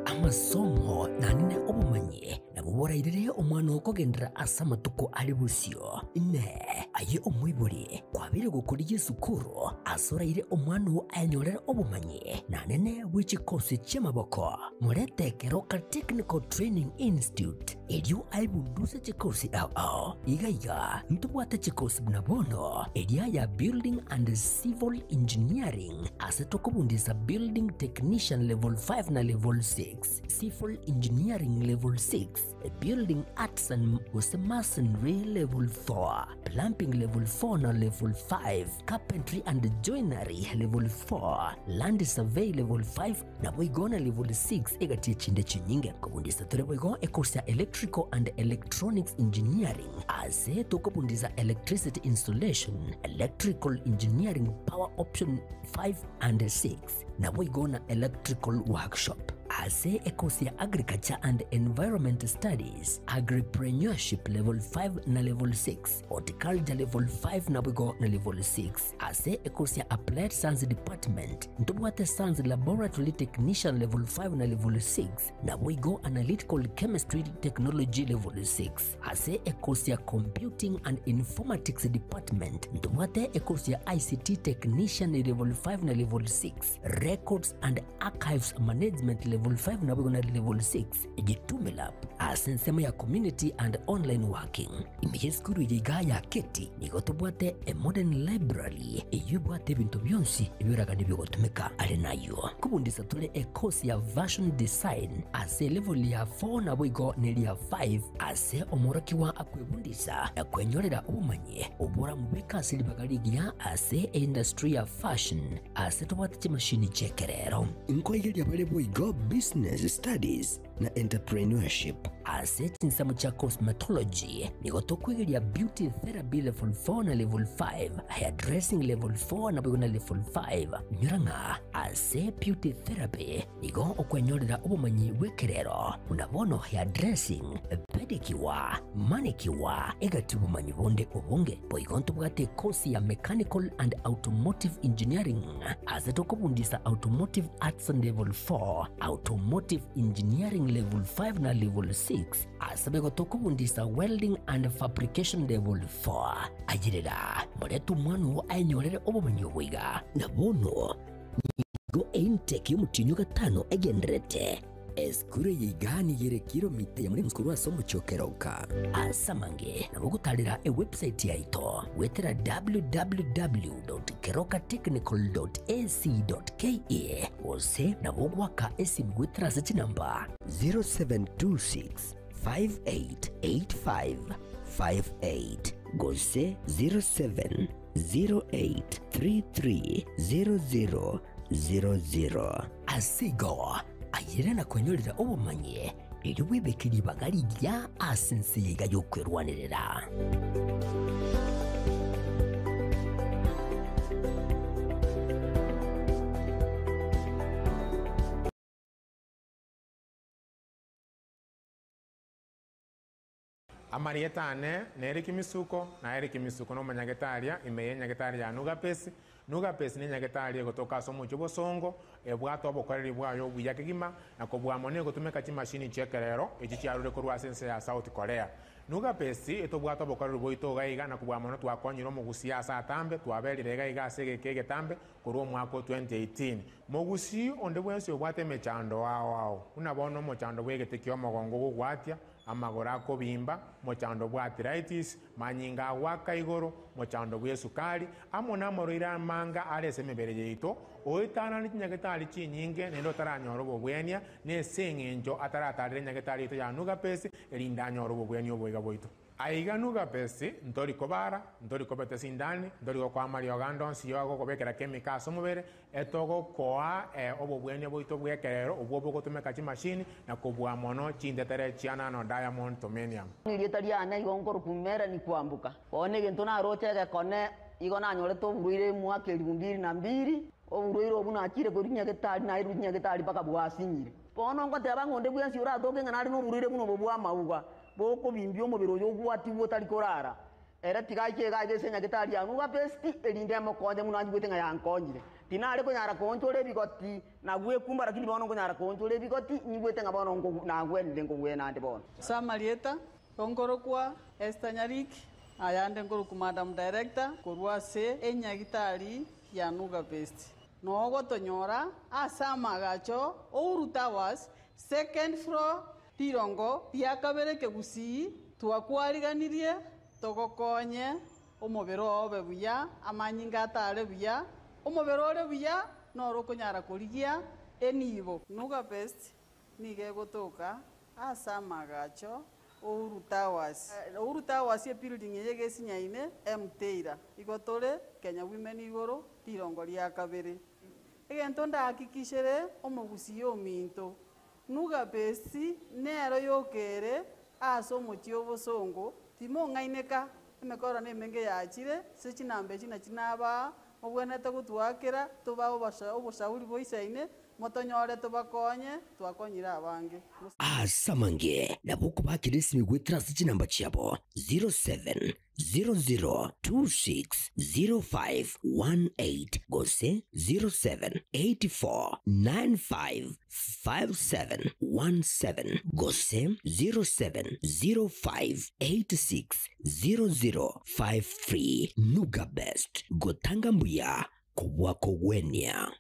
Amasomo naende obomanyi nabwo borairere omwana okogenderera ase amatuko are bosio. Inee! Aye omoibori, kwabeire gokorigia esukuru ase oraire omwana oo ayenyorere obomanyi naende bwe chikosi chi'amaboko? Morete Keroka Technical Training Institute, erio aebunduse chikosi ao ao. Iga iga ntobwate chikosi buna bono eria ya Building and Civil Engineering ase tokobundisa Building Technician Level 5 na Level 6, Civil Engineering Level 6, Building Arts and gose Masonry Level 4, Plumbing Level 4 na Level 5, Carpentry and Joinery Level 4, Land Survey Level 5 Naboigo na level 6 egati echinde chinyinge. Kobundisa tore boigo ecourse ya Electrical and Electronics Engineering ase tokobundisa Electricity Installation, Electrical Engineering Power Option 5 and 6 naboigo na Electrical Workshop. Ase ecourse ya Agriculture and Environment Studies, Agripreneurship level 5 na level 6, Horticulture level 5 naboigo na level 6. Ase ecourse ya Applied Science Department, Ntobwate Science Laboratory Technician Level 5 na Level 6, naboigo Analytical Chemistry Technology Level 6. Ase ekosi ya Computing and Informatics Department, ntobwate ekosi ya ICT Technician Level 5 na Level 6, Records and Archives Management Level 5 naboigo na Level 6, Jitume Lab ase ensemo ya Community and Online Working. Ime y'esukuru eye igaa ya Keti nigo tobwate a modern library eyio ebwate ebinto bionsi ebioragani bigotumeka. Are nayio kobundisa tore e course ya Fashion Design ase elevel ya 4 naboigo neria 5 ase omworokigwa akwebundisa na kwenyorera obomanyi oboramobeke ase ribaga rigiya ase eindustry ya fashion ase tobwate chimashini chi'ekerero. Nkoigeria bare boigo Business Studies. na Entrepreneurship. Ase chinsemo chia Cosmetology, nigo tokwegeria Beauty Therapy Level 4 na Level 5, Hairdressing Level 4 naboigo na Level 5. Nyora ng'a ase Beauty Therapy nigo okwenyorera obomanyi bw'ekerero buna bono hairdressing, pedicure, manicure, egati obomanyi bonde obonge. Boigo ntobwate ekosi ya Mechanical and Automotive Engineering ase tokobundisa Automotive Arts Level 4, Automotive Engineering Level 5 na Level 6, ase boigo tokobundisa Welding and Fabrication Level 4. Ayerera, morete omwana oo aenyorere obomanyi obo iga. Na bono nigo eintake y'omotienyi o gatano egendererete. Esukuru eye iga nigo ere kilomita eyemo nenusu korwa ase omochie o Keroka. Ase amange nabo ogotarera ewebsite yaito goetera www.kerokatechnical.ac.ke gose nabo ogoaka esimi goetera ase chinamba 0726 588558 gose 0708330000. Ase igo, ayere na kwenyorera obomanyi, erio bwebeke ribaga rigiya ase ense eye iga y'okwerwanerera. Amarieta ane nere Kimisuko, na ere Kimisuko nomonyagetaria ime y'enyagetari ya Nugapesi. Nugapesi nenyagetari egotoka ase omochie obosongo, ebwate obokoreri bwaye obuya kegima, na kobua mono egotumeka chimashini chi'ekerero echi chiarure korwa ase ense ya South Korea. Nugapesi etobwate obokoreri bwaito iga iga na kobua mono twakonyire omogusii ase atambe, twaberire iga iga ase egeka egetambe korwa omwaka o 2018. Mogusii onde bwensi obwate emechando ao ao, buna bono omochando bw'egete ki'omogongo ogogwatia, amagoro akobimba, mochando bw'arthritis, manyinga agoaka igoro, mochando bw'esukari, amo namarwaire amanga are ase emebere yaito, oetanane chinyagetari chinyinge naende otaranyora obobwenia, nese eng'encho ataratarera enyagetari yaito ya Nugapesi, erinde anyore obobwenia oboiga bwaito. Aiga Nugapesi, ntori kobara, ntori kobeta esindani, ntori gokoa amariogo ande onsi y'ogokobekera chemical ase omobere, Etogokoa obobwenia bwaito bw'ekerero obwo bogotumeka chimashini na kobua mono chintetere chia nano diamond tomenium. Erieta riane igo nkorokwa Melanie Kwamboka. Bono egento naroche egekone igo nanyorete oborwaire omwaka elifu mbili na mbili, oborwaire obwo nachire korwa nyagetari nairwe nyagetari mpaka bwasinyire. Bono ngoteba ng'a onde bwensi oratoke ng'a nare noborwaire buna obo bwa amauga, bokobimbia omobere oyo ogwatigwe otari korara, Ere tiga aike iga aiga ase enyagetari ya Nuga Besti, erinde emokonye buna anyigwete ng'a yankonyire. Tinare konyara koonchora ebigoti na gwekumba, lakini bono nkonyara koonchora ebigoti, nyigwete ng'a bono nagwenire nkogwena ande bono. Ase amarieta, nkorokwa Esther Nyariki, ayande nkorokwa Madam Director korwa ase enyagitari ya Nuga Best. Nogotonyora ase amagacho Uhuru Towers, second floor, rirongo ria kabere Kegusii, twakwariganirie Togokonye omobere oo obe buya, amanyinga atare buya, omobere ore buya noro okonyara korigia enibo. Nuga Best nigo egotoka ase amagacho Uhuru Towers. Uhuru Towers ebuilding eye egesinyaine Mteira. Igo tore Kenya Women igoro rirongo ria kabere. Egento ndahakikishere omogusii ominto, Nuga Best nero yokere Ase omochie obosongo timong'aineka, emekoro nemenge yachire, ase chinamba echi nachi nabaa, mobwenerete gotwakera, tobae oboshauri boisaine, motonyore tobakonye, twakonyire abange. Ase amange nabo okobakera esimi goetera ase chinamba chiabo 07 00260518 gose 0784955717 gose 0705860053. Nuga Best, gotanga mbuya kobua kogwenia.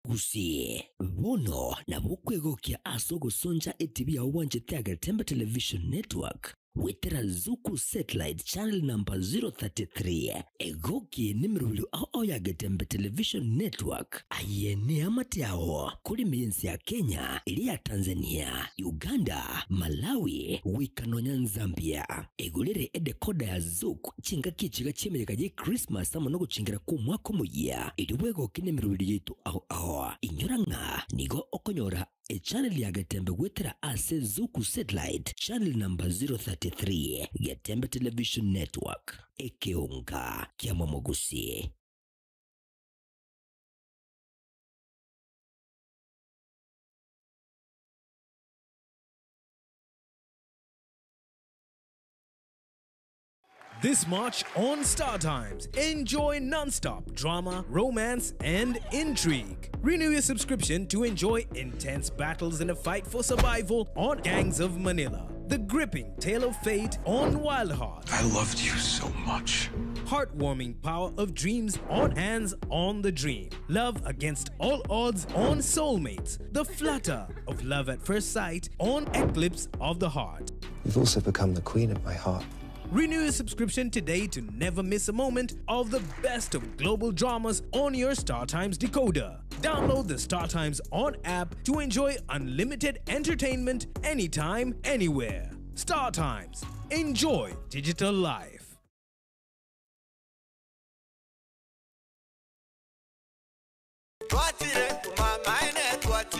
Gusii, bono nabo okwegokia ase ogosoncha etibi yao bwanchete Agetembe Television Network. Goetera Zuku Satellite Channel number 033, egoki nemerobio ao ao ya Getembe Television Network. Aye neamate ao kore emensi ya Kenya, eria ya Tanzania, Uganda, Malawi, goika nonya Nzambia. Egorere edecoder ya Zuku chingaki echiga chi'emeyega ye Christmas amo nogochingera kw'omwaka omoyia, erio bwegoke nemerobio yaito ao ao. Inyora ng'a nigo okonyora Echannel ya Getembe goetera ase Zuku Satellite channel number 033, Getembe Television Network, ekeonga kia Momogusi. This March on Star Times, enjoy non-stop drama, romance, and intrigue. Renew your subscription to enjoy intense battles in a fight for survival on Gangs of Manila. The gripping tale of fate on Wild Heart. I loved you so much. Heartwarming power of dreams on Hands on the Dream. Love against all odds on Soulmates. The flutter of love at first sight on Eclipse of the Heart. You've also become the queen of my heart. Renew your subscription today to never miss a moment of the best of global dramas on your StarTimes decoder. Download the StarTimes On app to enjoy unlimited entertainment anytime, anywhere. StarTimes. Enjoy digital life.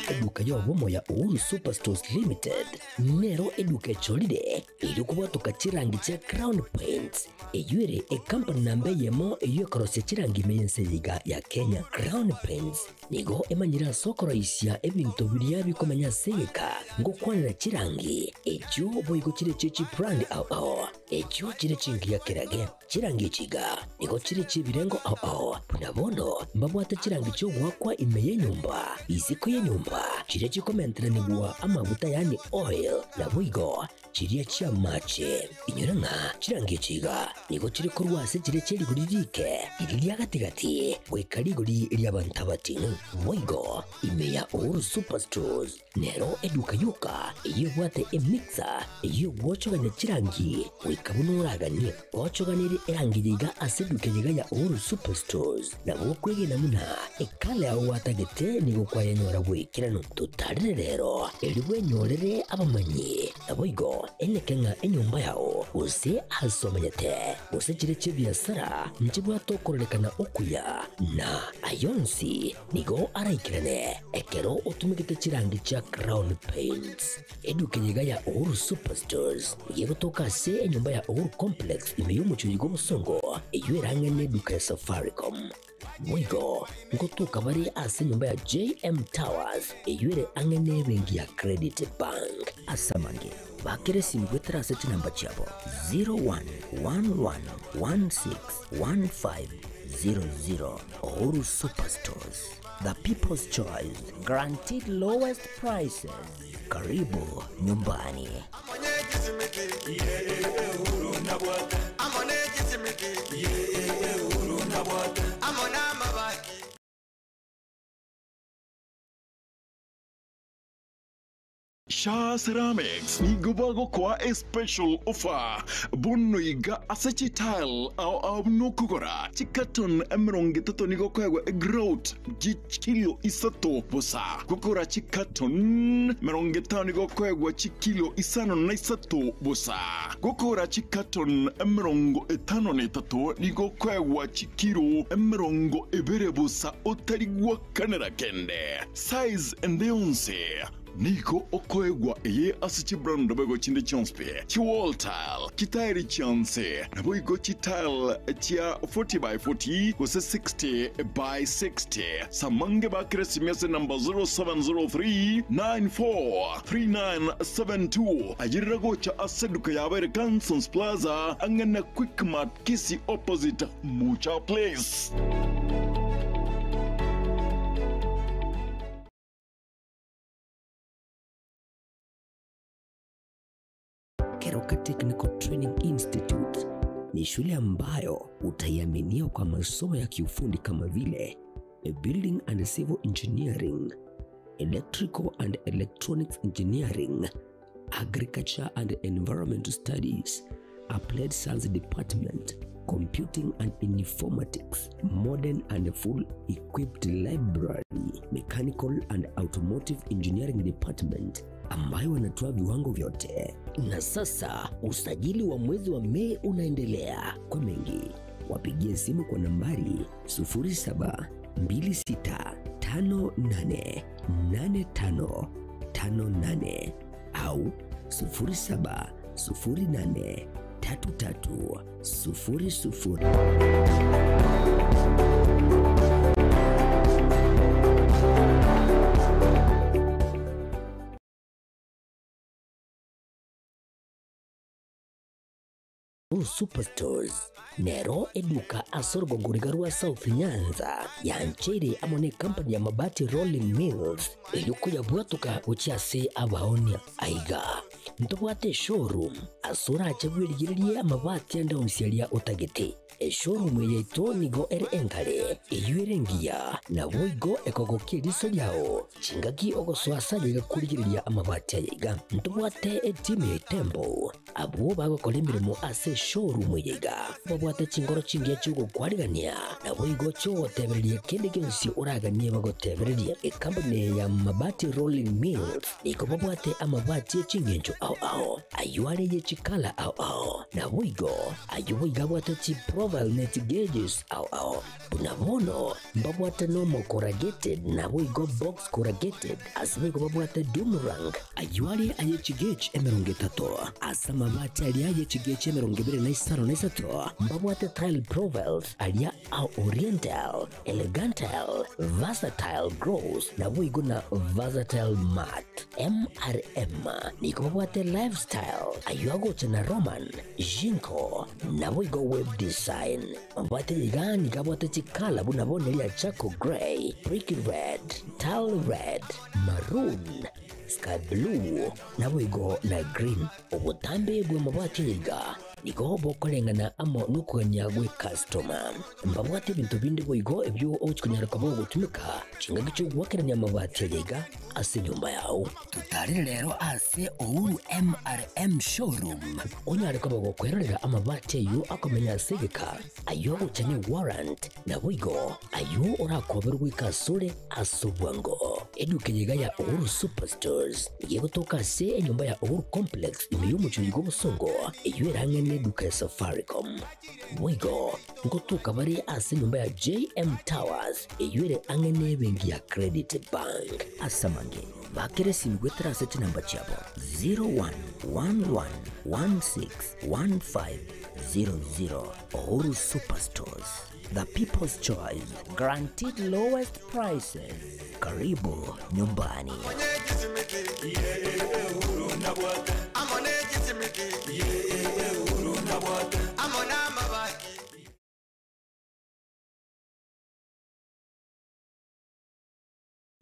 Eduka y'obomo ya Uhuru Superstores Limited nero eduka echorire erio kobwatoka chirangi chia Crown Paints eyio ere ecompany namba eyemo eyio ekorosia chirangi ime y'ense eye iga ya Kenya. Crown Paints nigo emanyire ase okoroisia ebinto biria bikomenya ase egeka ngokwanera chirangi echio boigo chire chie chibrand ao ao echio chire chingiya kerage. Chirangi echi iga nigo chire chi'ebirengo ao ao, buna bono mbabwate chirangi chi'ogoakwa ime y'enyomba, isiko y'enyomba, chiria chikomenteranigwa amaguta yaani oil, naboigo chiria chi'amache. Inyora ng'a chirangi echi iga nigo chire korwa ase chiria chie rigori rike, riria ria gati-gati, goika rigori ri'abanto abating'u. Boigo ime ya Uhuru Superstores Nero eduka yoka eyio ebwate emixer eyio egwochogania chirangi goika buna oraganie. Gochoganerie erangi yaiga ase eduka eyeiga ya Uhuru Superstores nabo okwegena buna ekala yao gwatagete nigo kwayenyora bw'ekeranu. Totarere rero erio bwenyorere abamanyi naboigo eneke ng'a enyomba yao gose ase omenyete gose chire chi'ebiasara nchibwate okororekana okuya na ayonsi Nigo araikerane ekero otumegete chirangi chia Crown Paints. Eduka eye iga ya Uhuru Superstores nigo egotoka ase enyomba ya Uhuru Complex ime y'omochie oyo bw'obosongo eyio erang'ane eduka ya Safaricom. Boigo ngotoka bare ase enyomba ya JM Towers eyio ere ang'e n'ebenki ya Credit Bank. Ase amange, bakere esimi goetera ase chinamba chiabo 01111615 00 Uhuru Superstores, the people's choice, guaranteed lowest prices. Karibu nyumbani. Shaa Ceramics nigo bagokoa a special offer bono iga ase chitile ao ao buna okogora chicarton 30 nigo okoegwa egrout chikilo isato bosa. Gokora chicarton 50 nigo okoegwa chikilo 53 bosa. Gokora chicarton 53 nigo okoegwa chikilo 20 bosa otari gwakanera kende. Size ende yonsi. Nigo okoegwa eye ase chibrand boigo chinde chionsi pi, chiwall tile, chitairi chionsi, naboigo chitile chia 40 by 40 gose 60 by 60. Samange bakere esimi ase number 0703 94 3972. Ayerera gocha ase eduka yabo ere Gansons Plaza ang'e na Quickmart Kisii opposite Mucha Place. Keroka Technical Training Institute ni shule ambayo utaiaminia kwa masomo ya kiufundi kama vile Building and Civil Engineering, Electrical and Electronics Engineering, Agriculture and Environmental Studies, Applied Science Department, Computing and Informatics, Modern and Full Equipped Library, Mechanical and Automotive Engineering Department ambayo wanatoa viwango vyote. Na sasa usajili wa mwezi wa Mei unaendelea. Kwa mengi wapigie simu kwa nambari 0726588558 au 07083300. Superstores nero eduka ase orogongoriga rwa South Nyanza yanchere amo ne company ya Mabati Rolling Mills eriokoyabwatoka gochia ase abaonia aiga ntobwate eshowroom ase orache bwerigererie amabati ande onsi aria otagete eshowroom eye yaito nigo ere enkare eywo ere engiya naboigo ekogokia eriso riao chingaki ogosoa ase aye igakorigereria amabati aya iga ntobwate etimu ya Itembo Abwo bagokora emeremo ase eshowroom eye iga babwate chingoro chingiya chi'ogokwarigania, naboigo chi'ogotebereria kende gionsi oraganie bagotebererie. Ekampuni eye ya Mabati Rolling Mills nigo babwate amabati e chingencho ao ao, ayio are ye chikala ao ao, naboigo ayio boigo abwate chiprofile ne chigeges ao ao. Buna bono mbabwate normal corrugated naboigo box corrugated, ase boigo babwate doom rank, ayio are aye chigauge 30, ase amabati aria aye chigauge 25, mbabwate tile profiles aria a oriental, elegantile, versatile gloss naboigo na versatile matte. MRM nigo babwate lifestyle, ayio agocha na Roman, Jinko, naboigo web design. Mabwate iga nigo abwate chikala buna bono eria charcoal grey, brick red, tile red, maroon, sky blue, naboigo na green. Obotambe bw'amabati aya iga nigo bokoreng'ana amo nokogania gw'ekastoma. Mbabwate ebinto binde boigo ebio ogochia konyara koba ogotumeka chingaki chi'ogoakerania amabati aya iga ase enyomba yao. Totarire rero ase Uhuru MRM Showroom onyare koba gokwerorera amabati ayio akomenya ase egeka, ayio agocha ne warrant, naboigo ayio orakoberwe goika asore ase obwango. Eduka eye iga ya Uhuru Superstores nigo egotoka ase enyomba ya Uhuru Complex ime y'omochie oyo bw'obosongo eyio erang'e neduka ya Safaricom. Boigo ngotoka bare ase enyomba ya JM Towers eyio ere ang'e nebenki ya Credit Bank. Ase amange, bakera esimi goetera ase chinamba chiabo 0111161500. Uhuru Superstores, the people's choice, guaranteed lowest prices. Karibu nyumbani.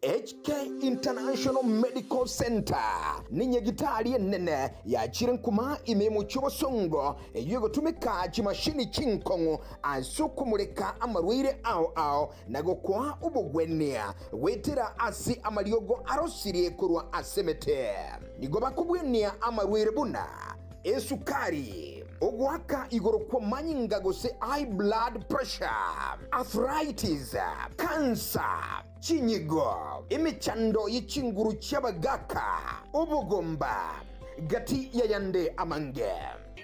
HK International Medical Center ninyagitari enene yachire nkuma ime y'omochie obosongo eyio egotumeka chimashini chinkong'u ase okomoreka amarwaire ao ao na gokoa obogwenia goetera ase amariogo arosirie korwa ase emete. Nigo bakobwenia amarwaire buna esukari, ogoaka igoro kw'amanyinga gose high blood pressure, arthritis, cancer, chinyigo, emechando ye chinguru chi'abagaaka, obogomba, gati y'ayande amange.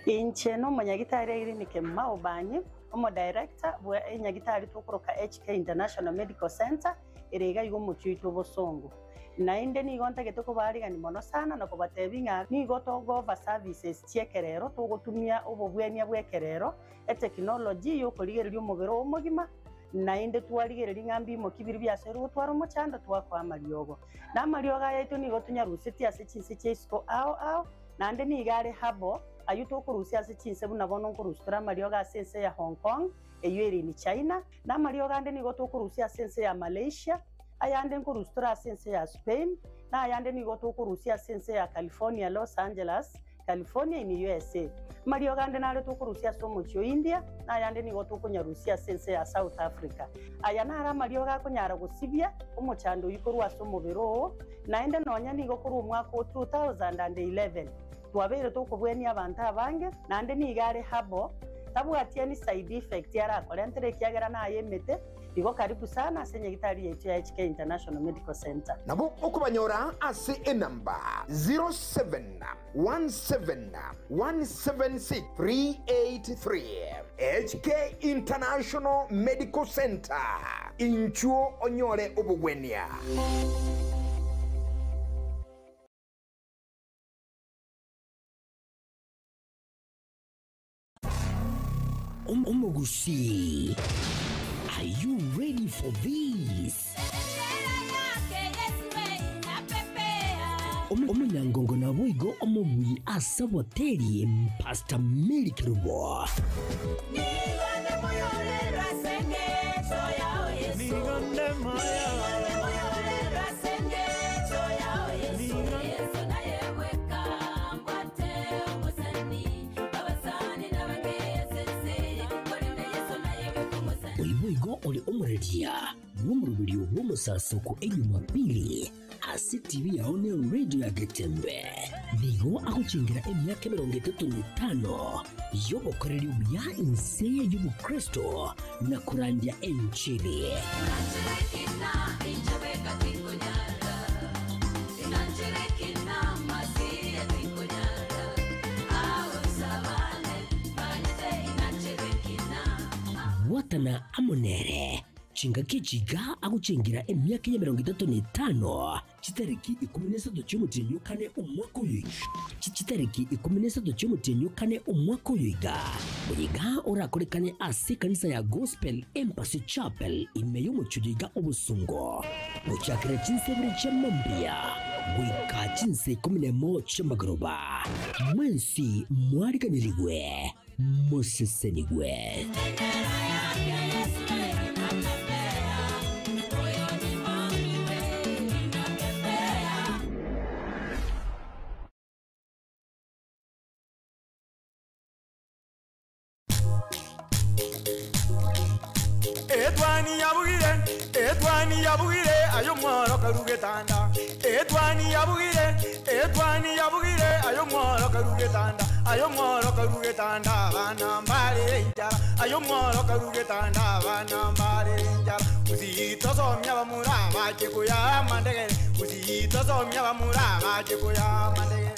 Inche nomonyagitari Irene Kemuma Obanyi, omodirector bwe enyagitari tokoroka HK International Medical Centre ere iga iga omochie oito obosongo. Naende nigo ntagete kobaarigania mono sana na kobatebia ng'a nigo togo-offer services chi'ekerero, togotumia obobwenia bw'ekerero, etekinology y'okorigereria omobere oo omogima, naende twarigereria ng'a mbimoki biria biasoirwe gotwara omochando twakoa amariogo. Na amariogo aya aito nigo tonyarusetie ase chinse chia isiko ao ao, naende nigo are herbal, ayio tokorusia ase chinse buna bono nkorusia tore amariogo ase ense ya Hong Kong, eyio ere in China, na amariogo ande nigo tokorusia ase ense ya Malaysia, ayande nkorusia tore ase ense ya Spain, na ayande nigo tokorusia ase ense ya California, Los Angeles, California in USA. Amariogo ande nare tokorusia ase omochie o India, na ayande nigo tokonyarusia ase ense ya South Africa. Aya naro amariogo akonyara gosibia omochando oyio korwa ase omobere oo, naende nonya nigo korwa omwaka o 2011 twabeire tokobwenia abanto abange, naende nigo are herbal, tabwati any side effect arakorentere ekiagera naye emete. Igo karibu sana ase nyagitari yaito ya HK International Medical Centre. Nabo okobanyora ase enamba 0717176383. HK International Medical Centre, inchuo onyore obogwenia. Omogusii, are you ready for this? Omonyangongo naboigo omobui ase oboteri Pastor Mary Kerubo. Oyo boigo ore omoreria bw'omoroberio bw'omosasoko Ejumapili ase TV yao ne radio ya Getembe. Nigo agochengera emiaka emerongo etato na etano y'obokoreri obuya inse y'obokristo na korandia enchili. Bwatana amo nere chingaki echi iga agochengera emiaka y'emerongo etato na etano, chitariki ikomi na isato chi'omotienyi o kane omwaka oyo chitariki ikomi na isato chi'omotienyi o kane omwaka oyo iga. Oyo iga orakorekane ase ekanisa ya Gospel Embassy Chapel ime y'omochie oyo iga Obosongo, gochakera chinsa ibere chia mambia goika chinsa ikomi nemo chi'amagoroba. Mwensi mwariganirigwe. Mosesenigwe. Etwani yabugire, etwani yabugire, ayo mworo karugetanda. Etwani yabugire, etwani yabugire, ayo mworo karugetanda. Ayo mworo karugetanda, abana mbare injara. Ayo mworo karugetanda, abana mbare injara. Usitosomia bamura bache kuya mandegere. Usitosomia bamura bache kuya mandegere.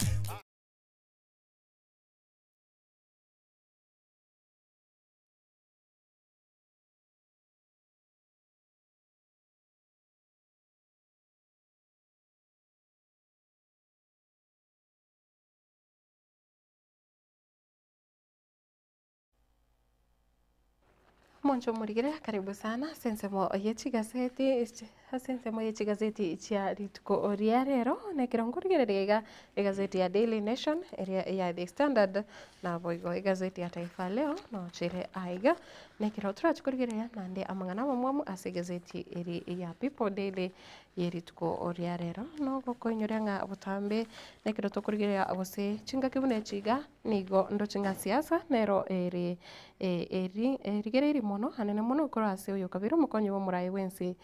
Moncho Murigire, karibu sana ase ensemo ye chigazeti ase ensemo ye chigazeti chia rituko ria rero nekero nkorigereria iga egazeti ya Daily Nation eria ya The Standard naboigo egazeti ya Taifa Leo nochere aiga nekero torachi korigereria naende amang'ana amamwamu ase egazeti eri ya People Daily ye rituko ria rero nogokoinyoria ng'a botambe nekero tokorigereria gose chingaki buna echi iga nigo ndoche ng'a siasa nero ere eri erigereiri mono anene mono korwa ase oyo kabere omokonyi bwa omorai bwensi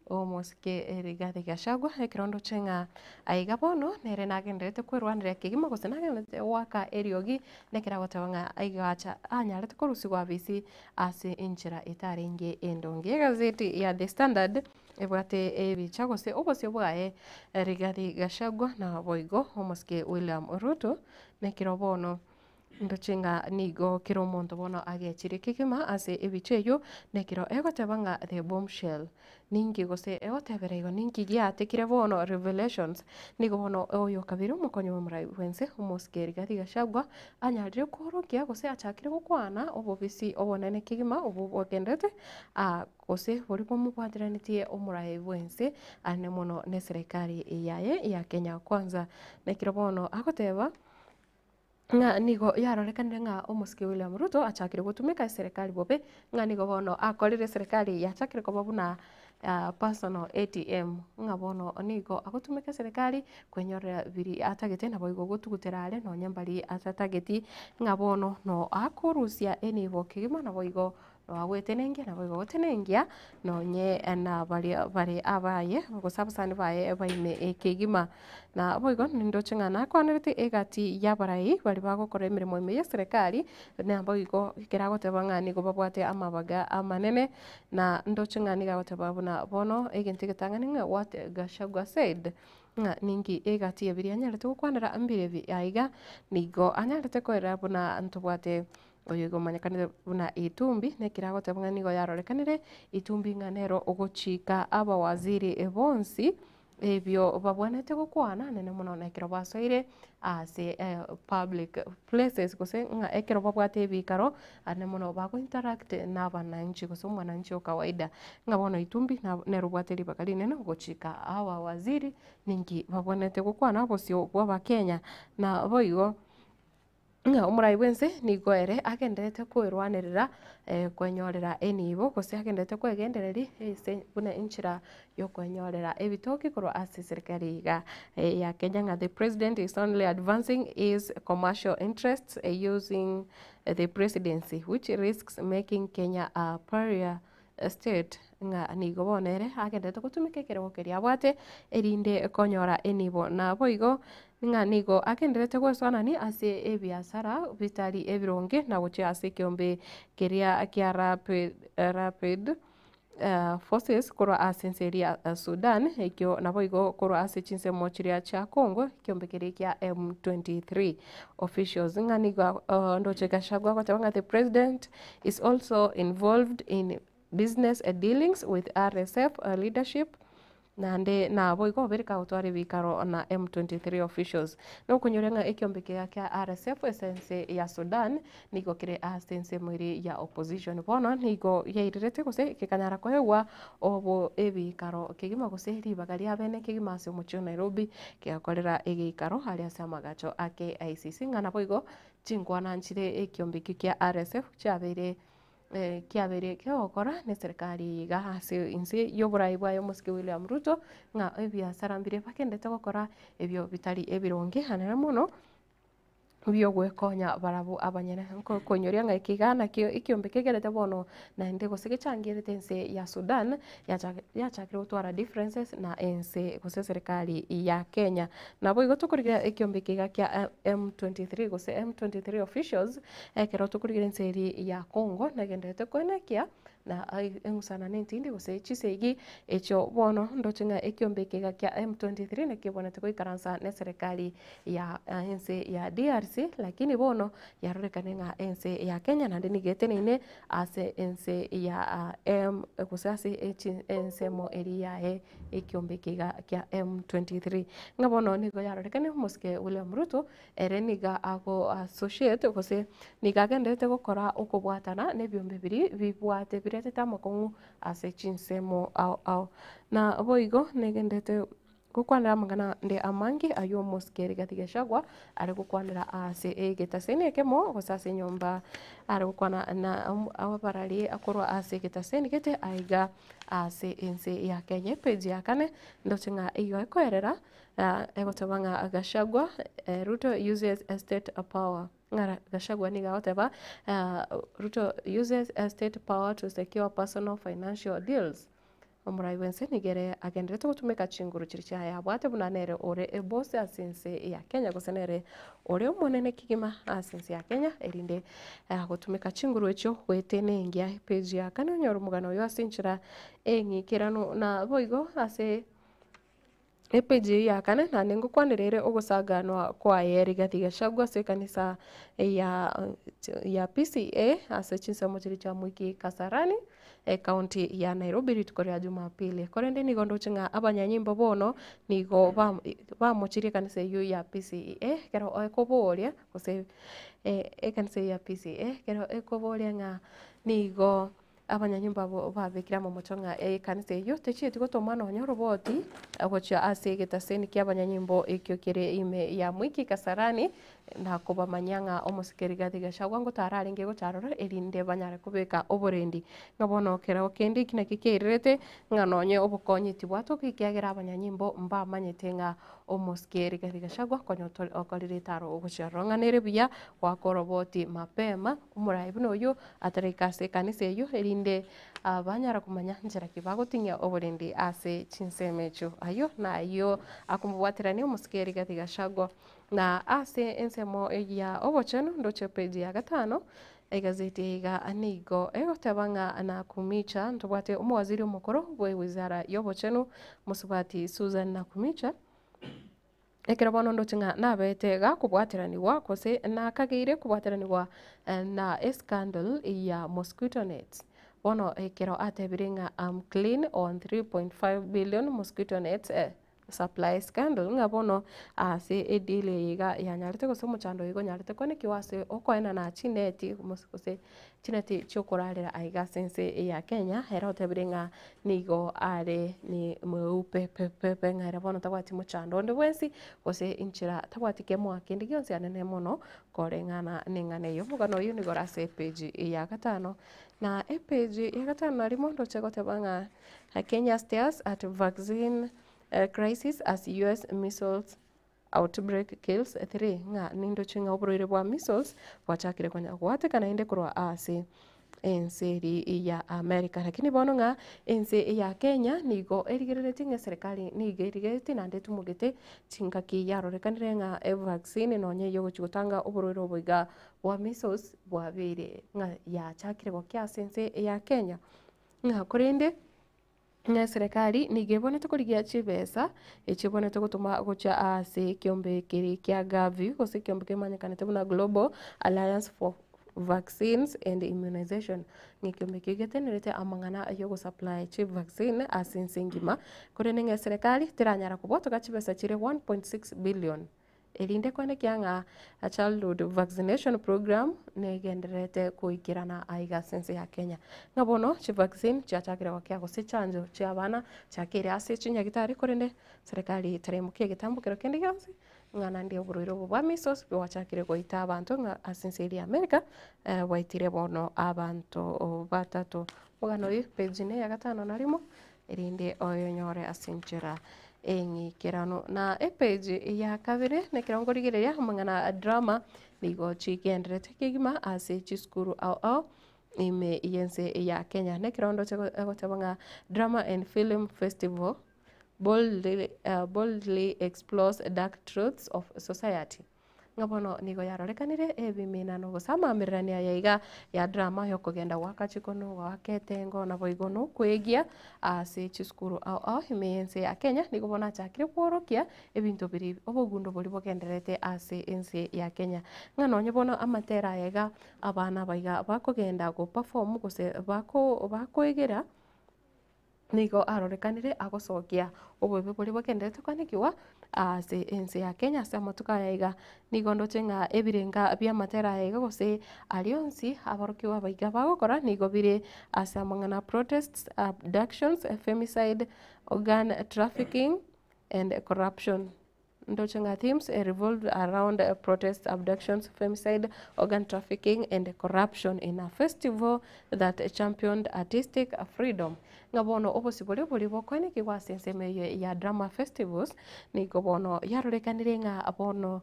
omosike Rigathi Gachagua ekero ndoche ng'a aiga bono nere nagendererete kwerwaneria kegima gose nagendererete goaka eriogi nekero agoteba ng'a aigacha anyarete korusigwa abisi ase enchera etarenge endonge. Egazeti ya The Standard ebwate ebicha gose obosio bwaye Rigathi Gachagua naboigo omosike William Ruto nekero bono Ndoche ng'a nigo kera omonto bono agechire kegima ase ebichwa eyio, nekero egoteba ng'a the bombshell. Ninki gose egotebera igo ninki giatekire bono revelations, nigo bono oyo kabere omokonyi bw'omorai bwense omosike Rigathi Gachagua anyarire koorokia gose achakire gokwana obobisi obonene kegima obwo bogenderete aa gose boria bomobwateranetie omorai bwense ane mono neserekari yaye ya Kenya Kwanza. Nekero bono agoteba. Ng'a nigo yarorekanire ng'a omosike William Ruto achakire gotumeka eserekari bobe, ng'a nigo bono akorire eserekari yachakire koba buna Personal ATM, ng'a bono nigo agotumeka eserekari kwenyorera biria atagete naboigo gotugutera are nonye mbari atatageti ng'a bono no akorusia enibo kegima naboigo noagwetenengia naboigo gotenengia nonye na baria bare abaye gose abasani baye baime kegima. Naboigo nindoche ng'a nakwanerete egati y'abarai baria bagokora emeremo ime y'eserekari, naboigo ekero agoteba ng'a nigo babwate amabaga amanene, na ndoche ng'a nigo agoteba buna bono egento egetang'ani ng'a what Gachagua said, ng'a ninki egati ebiria anyarete gokwanera mbirebi aiga, nigo anyarete koera buna ntobwate oyo igo omanyekanete buna Itumbi, na ekero agoteba ng'a nigo yarorekanire Itumbi ng'a nero ogochika abawaziri bonsi. Ebio babwenerete gokwana nene mono na ekero basoire ase public places gose ng'a ekero babwate ebikaro ane mono bago interact na abananchi gose omwananchi o kawaida. Ng'a bono Itumbi nere obwate ribaga rinene gochika abawaziri ninki babwenerete gokwana bosio bwa abakenya. Naboigo. Ng'a omorai bw'ense nigo ere agendererete kwerwanerera kwenyorera enibo, gose agendererete kwegendereria ase buna enchera y'okwenyorera ebitoki korwa ase eserikari iga ya Kenya ng'a the president is only advancing his commercial interests using the presidency which risks making Kenya a pariah state ng'a nigo bono ere agendererete gotumeka ekerogo keria abwate erinde konyora enibo. Naboigo ng'a nigo agendererete gwesoanania ase ebiasara bitari ebironge na gochia ase ekeombe keria kia Rapid Rapid Forces korwa ase ense eria ya Sudan, ekio naboigo korwa ase chinsemo chiria chia Congo, ekeombe keria kia M23 officials ng'a nigo ndoche Gachagua agoteba ng'a the president is also involved in business dealings with RSF leadership naende naboigo obere kagotwara ebikaro na M23 officials. Nokonyora ng'a ekiombe keria kia RSF ase ense ya Sudan nigo kere ase ensemo eria ya opposition. Bono nigo yairerete gose gekanyara koegwa obo ebikaro kegima gose ribaga ria bene kegima ase omochie o Nairobi kegakorera egeikaro aria ase amagacho a KICC ng'a naboigo Chinkwana nchire ekiombe ekio kia RSF chiabeire kiabeire kegokora ne serikali eye iga ase inse y'oborai bwaye omosike William Ruto ng'a ebiasara mbire bagenderete gokora ebio bitari ebironge anene mono biogwekonya barabwo abanyene. Nkokoinyoria ng'a eke iga nakio ekiombe kegerete bono naende gose gechangerete ense ya Sudan yachakire gotwara differences na ense gose eserikari ya Kenya. Naboigo tokorigia ekiombe eke iga kia M23 gose M23 officials, ekero tokorigia ense eria ya Congo negendererete koenekia na eng'usana na entindi gose chisegi echio bono ndoche ng'a ekiombe eke iga kia M23 nakio goikaransa na eserekari ya ense ya DRC lakini bono yarorekane ng'a ense ya Kenya naende nigo eteneine ase ense ya M gose ase ensemo eria yaye ekiombe eke iga kia M23. Ng'a bono nigo yarorekane omosike William Ruto ere nigo ago associate gose nigo agendererete gokora okobwatana na ebiombe biria bibwate biretete amakong'u ase chinsemo ao ao. Na boigo negendererete Gokwanera amang'ana ande amange ayio omosike Rigathi Gachagua are gokwanera ase egetaseni ekemo gose ase enyomba are gokwana na abarari korwa ase egetaseni gete aiga ase ense ya Kenya. Epage ya kane ndoche ng'a igo ekoerera egoteba ng'a Gachagua Ruto uses state power. Ng'a Gachagua nigo agoteba Ruto uses state power to secure personal financial deals. Omorai bw'ense nigo ere agendererete gotumeka chinguru chiria chiaye abwate buna nere ore ebosi ase ense ya Kenya gose nere ore omonene kegima ase ense ya Kenya erinde gotumeka chinguru echio goetenengia epage ya kane onyore omogano oyo ase enchera eng'ikeranu naboigo ase Epage eyio ya kane naende ngokwanera ere ogosaganwa kwaye Rigathi Gachagua ase ekanisa ya ya PCEA ase chinsemo chiria chia Mwiki Kasarani, ecounty ya Nairobi rituko ria Jumapili. Korende nigo ndoche ng'a abanyanyimbo bono nigo bamochirie ekanisa eyio ya PCEA ekero ekoboria gose ekanisa eyio ya PCEA ekero ekoboria ng'a nigo. Abanyanyimbo abwo babekire amamocho ng'a ekanisa eyio techieti gotoma nonya oroboti gochia ase egetaseni ki'abanyanyimbo ekio kere ime ya Mwiki Kasarani, na kobamanyia ng'a omosike Rigathi Gachagua ngotara arenge gocha aroro erinde banyare kobeka oborendi. Ng'a bono kero kende eki nakio kiairerete ng'a nonye obokonyi tibwatoka ekiagera abanyanyimbo mbamanyete ng'a omosike Rigathi Gachagua konya okorire etaro gochia aroro ng'a nere buya goaka oroboti mapema. Omoraai buna oyio ataraika ase ekanisa eyio, erinde banyare komanya nchera ki bagoting'ia oborendi ase chinsemo echio. Ayio nayio akomobwaterania omosike Rigathi Gachagua. Na ase ensemo ya obochenu ndoche page ya gatano, egazeti eye iga nigo egoteba ng'a Nakhumicha ntobwate omowaziri omokoro bwe wizara y'obochenu, mosubati Susan Nakhumicha, Ekero bono ndoche ng'a nabete gakobwateranigwa gose nakageire kobwateranigwa na escandal ya mosquito nets. Bono ekero atebire ng'a am clean on 3.5 billion mosquito nets supply scandal ng'a bono ase edeal eye iga yanyarete gose omochando oyo iga onyarete konekiwa ase okoenana chineti gose Chineti chi'okorarera aiga ase ense ya Kenya, ere otebire ng'a nigo are ni mweupe pe pe pe ng'a ere bono tabwati mochando onde bwensi, gose inchera tabwati kemoa kende gionsi anene mono koreng'ana neng'ana eyio. Omogano oyio nigo ore ase epage ya gatano. Na epage ya gatano na rimo ndoche goteba ng'a Kenya stares at vaccine crisis as US measles Outbreak kills 3, ng'a nindoche ng'a oborwaire bwa measles bwachakire konya goateka naende korwa ase ense eri ya America. Lakini bono ng'a ense ya Kenya nigo erigereretie ng'a eserekari nigo erigeretie naende etumogete chingaki yarorekanire ng'a evaccine nonye eyogochia gotanga oborwaire obo iga bwa measles bwabeire ng'a yachakire gokia ase ense ya Kenya. Ng'a korende. Ng'a eserekari nigo ebwenerete korigia chibesa, echio ebwenerete gotoma gochia ase ekeombe keria kia Gavi, gose ekeombe kemanyekanete buna Global Alliance for Vaccines and Immunization. Ng'a ekeombe ekio getenerete amang'ana ya ogosupply chivaccine ase ense engima, korende ng'a eserekari teranyara kobwatoka chibesa chire 1.6 billion. Erinde koenekia ng'a childhood vaccination program negendererete goikerana aiga ase ense ya Kenya. Ng'a bono chivaccine chiachakire gokea gose chanjo chia abana chiakeire ase chinyagitari korende serikali teraimokia egetambo kero kende gionsi ng'a naende oborwaire obo bwa measles bwachakire goita abanto ng'a ase ense eria ya America bwaitire bono abanto batato. Omogano oyio page ne ya gatano na rimo erinde oyonyore ase enchera eng'ikeranu. Na epage ya kabere nekero nkorigereria amang'ana a drama nigo chigendererete kegima ase chisukuru ao ao ime y'ense ya Kenya. Nekero ndoche egoteba ng'a drama and film festival boldly, boldly explores dark truths of society. Ng'a bono nigo yarorekanire ebiminano gose amaamererani aya iga ya drama yokogenda goaka chikono, goaka etengo, naboigo nokwegia ase chisukuru ao ao ime y'ense ya Kenya, nigo bono achakire kworokia ebinto biria obogundo boria bogendererete ase ense ya Kenya. Ng'a nonye bono amatera aya iga abana aba iga bakogenda go perform gose bako bakoegera. Nigo arorekanire agosokia obobe boria bogendererete koanekigwa ase ense ya Kenya ase amatuko aya iga. Nigo ndoche ng'a ebirenga bi'amatera aya iga gose aria onsi aborokigwa aba iga bagokora nigo bire ase amang'ana protests, abductions, femicide, organ trafficking and corruption. Ndoche ng'a themes revolved around protests, abductions, femicide, organ trafficking and corruption in a festival that championed artistic freedom. Ng'a bono obosibore boria bokoenekigwa ase ensemo eye ya drama festivals nigo bono yarorekanire ng'a bono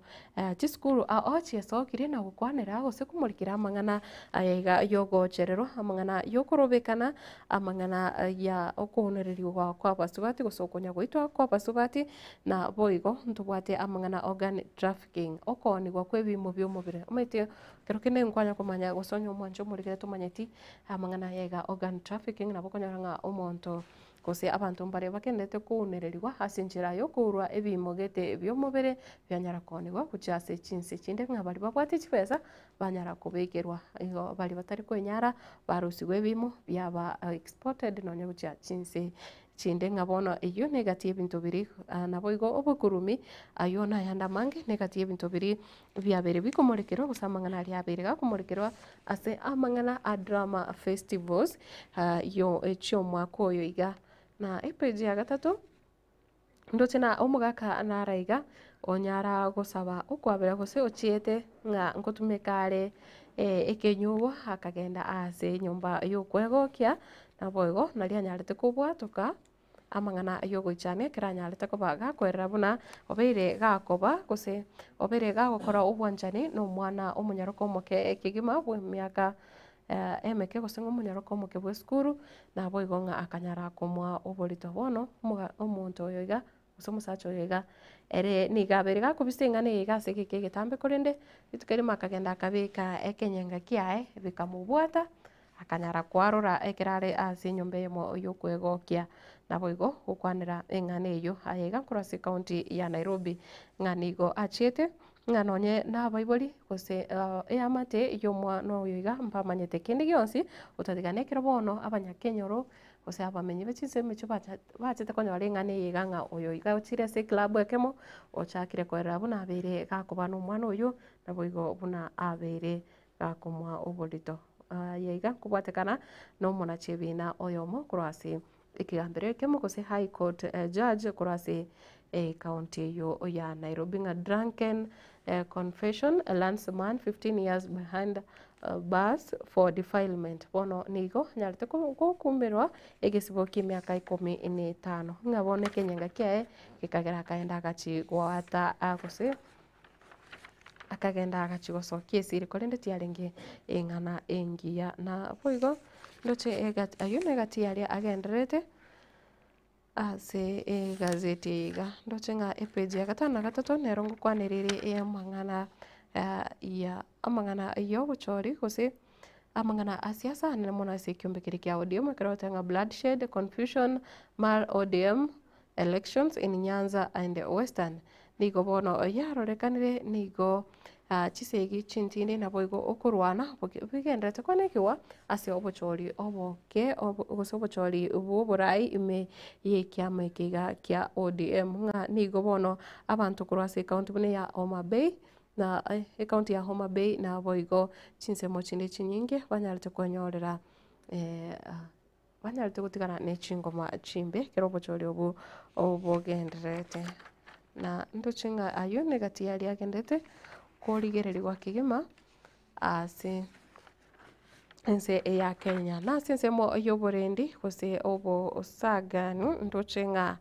chisukuru ao chiasokirie na gokwanera gose komorikera amang'ana aya iga yogochererwa, amang'ana yokorobekana, amang'ana ya okounererigwa kwa abasubati gose okonya goitwa kwa abasubati Na boigo ntobwate amang'ana organ trafficking, okoonigwa kw'ebiimo bi'omobere. Omanyete ekero kende nkwanya komanya gose onye omwancho omorikire tomanyeti amang'ana aya iga organ trafficking nabo okonyora ng'a omonto gose abanto mbare bagenderete kounererigwa ase enchera yokourwa ebiimo gete bi'omobere bianyara koonigwa gochia ase chinse chinde ng'a baria babwate chibesa banyara kobekerwa igo baria batari kwenyara barusigwa ebiimo biaba exported nonye gochia chinse. chinde ng'a bono eyio negati y'ebinto biria naboigo obokurumi ayio nayande amange negati y'ebinto biria biabeire bikomorekerwa gose amang'ana aria abeire gakomorekerwa ase amang'ana a drama festivals yo chi'omwaka oyo iga. Na epage ya gatato, ndoche na omogaka nara iga, onyara gosaba okwabera gose ochiete ng'a nkotumeka are ekenyugwa akagenda ase enyomba yokwegokia, naboigo naria anyarete kobwatoka amang'ana yogoichania ekero anyarete koba gakoerera buna obeire gakoba gose obeire gagokora obwanchani na omwana omonyaroka omoke kegima bwa emiaka emeke gose ng'a omonyaroka omoke bwa esukuru, naboigo ng'a akanyara komoa oborito. Bono omoga omonto oyo iga gose omosacha oyo iga, ere nigo abeire gakobisa eng'ana eye iga ase egeka egetambe korende, rituko erimo akagenda akabeka ekenyenga kiaye bikamobwata, akanyara kwarora ekero are ase enyomba eyemo yokwegokia. Naboigo gokwanera eng'ana eyio aye iga korwa ase ekaunti ya Nairobi, ng'a nigo achiete ng'a nonye nabaibori gose eamate y'omwana oyo iga mbamanyete kende gionsi, otatiga nekero bono abanyakenyoro gose abamenyi be chinsemo echio bacha bachete konyora eng'ana eye iga ng'a oyo iga ochire ase eclub ekemo, ochakire koerera buna abeire gakoba na omwana oyio, naboigo buna abeire gakomoa oborito. Aye iga nkobwatekana na omonachi ebina oyomo korwa ase ekegambero ekemo gose High Court judge korwa ase ecounty eyio ya Nairobi ng'a drunken confession lands man 15 years behind bars for defilement. Bono nigo anyarete gokumerwa egesibo kia emiaka ikomi na etano. Ng'a bono ekenyenga kiaye gekagera akaenda agachia goata gose akagenda agachia gosokia esiri korende tiarenge eng'ana engiya. Naboigo ndoche ayio negati yaria agendererete ase egazeti eye iga. Ndoche ng'a epage ya gatano na gatato nero ngokwanera ere ey'amang'ana ya amang'ana ya obochori gose amang'ana a siasa nere mono ase ekiombe keria kia ODM ekero ogoteba ng'a bloodshed, confusion, mar ODM elections in Nyanza and Western. Nigo bono yarorekanire nigo chisegi chintindi naboigo okorwana bigendererete kwanekigwa ase obochori oboke gose obochori bw'oborai ime y'ekiama eke iga kia ODM ng'a nigo bono abanto korwa ase ekaunti buna eya Homa Bay na ekaunti ya Homa Bay naboigo chinsemo chinde chinyinge banyarete kwenyorera Banyarete gotigana ne chingoma chimbe ekero obochori obwo bogendererete. Na ndoche ng'a ayio negati yaria agenderete korigererigwa kegima ase ense ya Kenya. Na ase ensemo y'oborendi gose obosaganu ndoche ng'a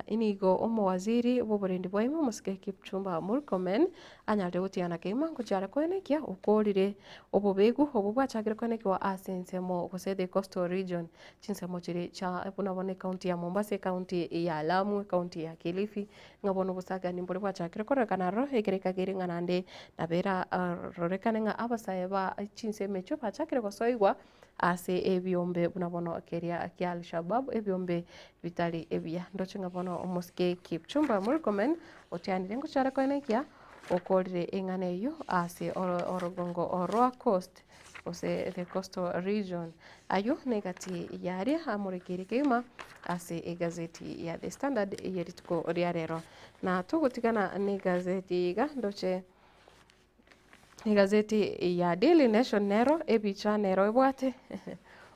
Nigo omowaziri bw'oborendi bwa ime omosike Kipchumba Murkomen anyarire gotiana kegima ngochia are koenekia okorire obobegu obwo bwachakire koenekiwa ase ensemo gose the coastal region chinsemo chiria chia buna bono ecounty ya Mombasa, ecounty ya Lamu, ecounty ya Kilifi ng'a bono obosagani mbore bwachakire kororekana aroro ekero ekagere ng'a naende nabo erarorekane ng'a abasae ba chinsemo echio bachakire gosoigwa Ase ebiombe buna bono keria kia Al-Shabaab, ebiombe bitari ebiya. Ndoche ng'a bono omosike Kipchumba Murkomen otianire ngochare koenekia okorire eng'ana eyio ase orogongo rwa Coast gose the Coastal Region. Ayio negati yaria amorekeire kegima ase egazeti ya The Standard ye rituko ria rero. Na togotigana negazeti eye iga ndoche Egazeti ya Daily Nation nero ebicha nero ebwate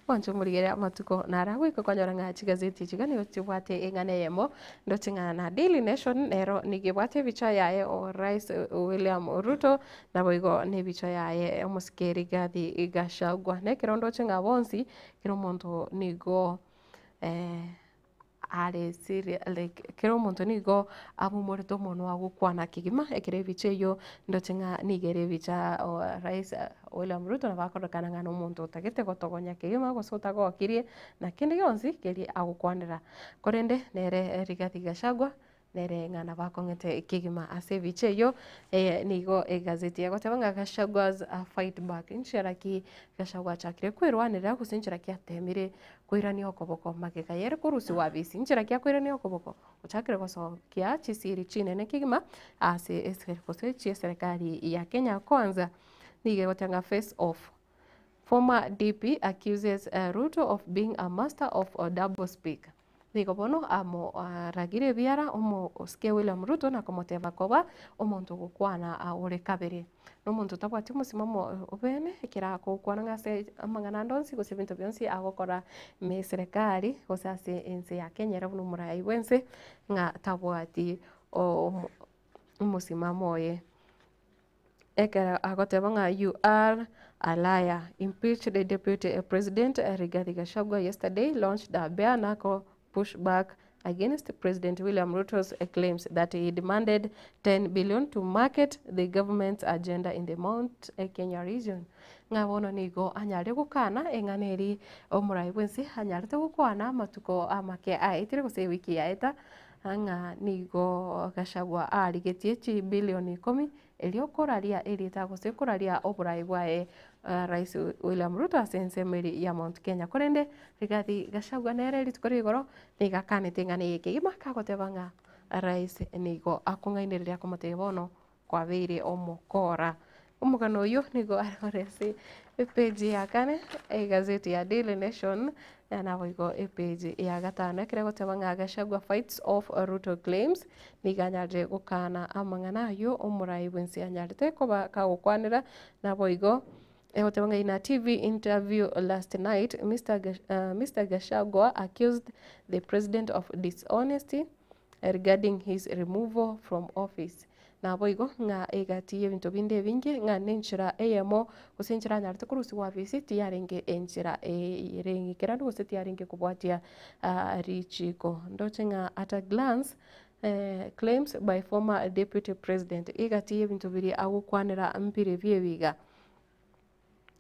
mwanche omorigere amatuko naro agoika okonyora ng'a chigazeti echi iga nigo chibwate eng'ana eyemo, ndoche ng'a na Daily Nation nero nigo ebwate ebicha yaye o rais William Ruto, naboigo na ebicha yaye omosike Rigathi Gachagua. Na ekero ndoche ng'a bonsi, kera omonto nigo. Are serious like kera omonto nigo abumorete omonwa gokwana kegima ekero ebicha eyio ndoche ng'a nigo ere ebicha o rais William Ruto nabo akororekana ng'a nomonto otagete gotogonya kegima gose otagokirie na kende gionsi keria agokwanera. Korende nere Rigathi Gachagua Nere ng'a nabo akong'ete kegima ase ebicha eyio, nigo egazeti egoteba ng'a Gachagua's fight back. Nchera ki Gachagua achakire kwerwanerera gose nchera ki atemire koirania okoboko magega yere korusiwa abisi? Nchera ki akoirania okoboko? Ochakire gosokia chisiri chinene kegima ase ese gose chieserekari ya Kenya Kwanza. Nigo egoteba ng'a face off. Former DP accuses Ruto of being a master of double speak. Nigo bono amoragire ebiara omosike William Ruto na komoteba koba omonto ogokwana ore kabere. Na omonto otabwati omosimamo obene ekero agokwana ng'a ase amang'ana ande onsi gose ebinto bionsi agokora ime eserekari gose ase ense ya Kenya ere buna omorai bwense ng'a tabwati omosimamo oye. Ekero agoteba ng'a you are a liar, impeached deputy president Rigathi Gachagua yesterday launched a bare knuckle push back against President William Ruto's claims that he demanded 10 billion to market the government's agenda in the Mount Kenya region. Ng'a bono nigo anyare gokana eng'ana eri omorai bwense anyarete gokwana amatuko amake aetire gose ewiki yaeta ng'a nigo Gachagua arigetie chibilioni ikomi erio koraria erieta gose koraria oborai bwaye Rais William Ruto ase ensemo eria ya Mount Kenya. Korende Rigathi Gachagua nere rituko ria igoro nigo akanete eng'ana eye kegima kagoteba ng'a Rais nigo akong'ainereria akomotebia bono kwabeire omokora. Omogano oyio nigo ore ase epage ya kane egazeti ya Daily Nation naboigo epage ya gatano ekero egoteba ng'a Gachagua fights off Ruto claims nigo anyarire gokana amang'ana ayio omorai bwensi anyarete koba kagokwanera naboigo egoteba ng'a in a TV interview last night Mr. Mr. Gachagua accused the president of dishonesty regarding his removal from office. Naboigo ng'a egati y'ebinto binde ebinge ng'a nenchera eyemo gose enchera anyarete korusigwa ofisi tiyarenge enchera ere eng'ikeranu gose tiyarenge kobwatia richiko. Ndoche ng'a at a glance claims by former deputy president egati y'ebinto biria agokwanera mbire ebi iga.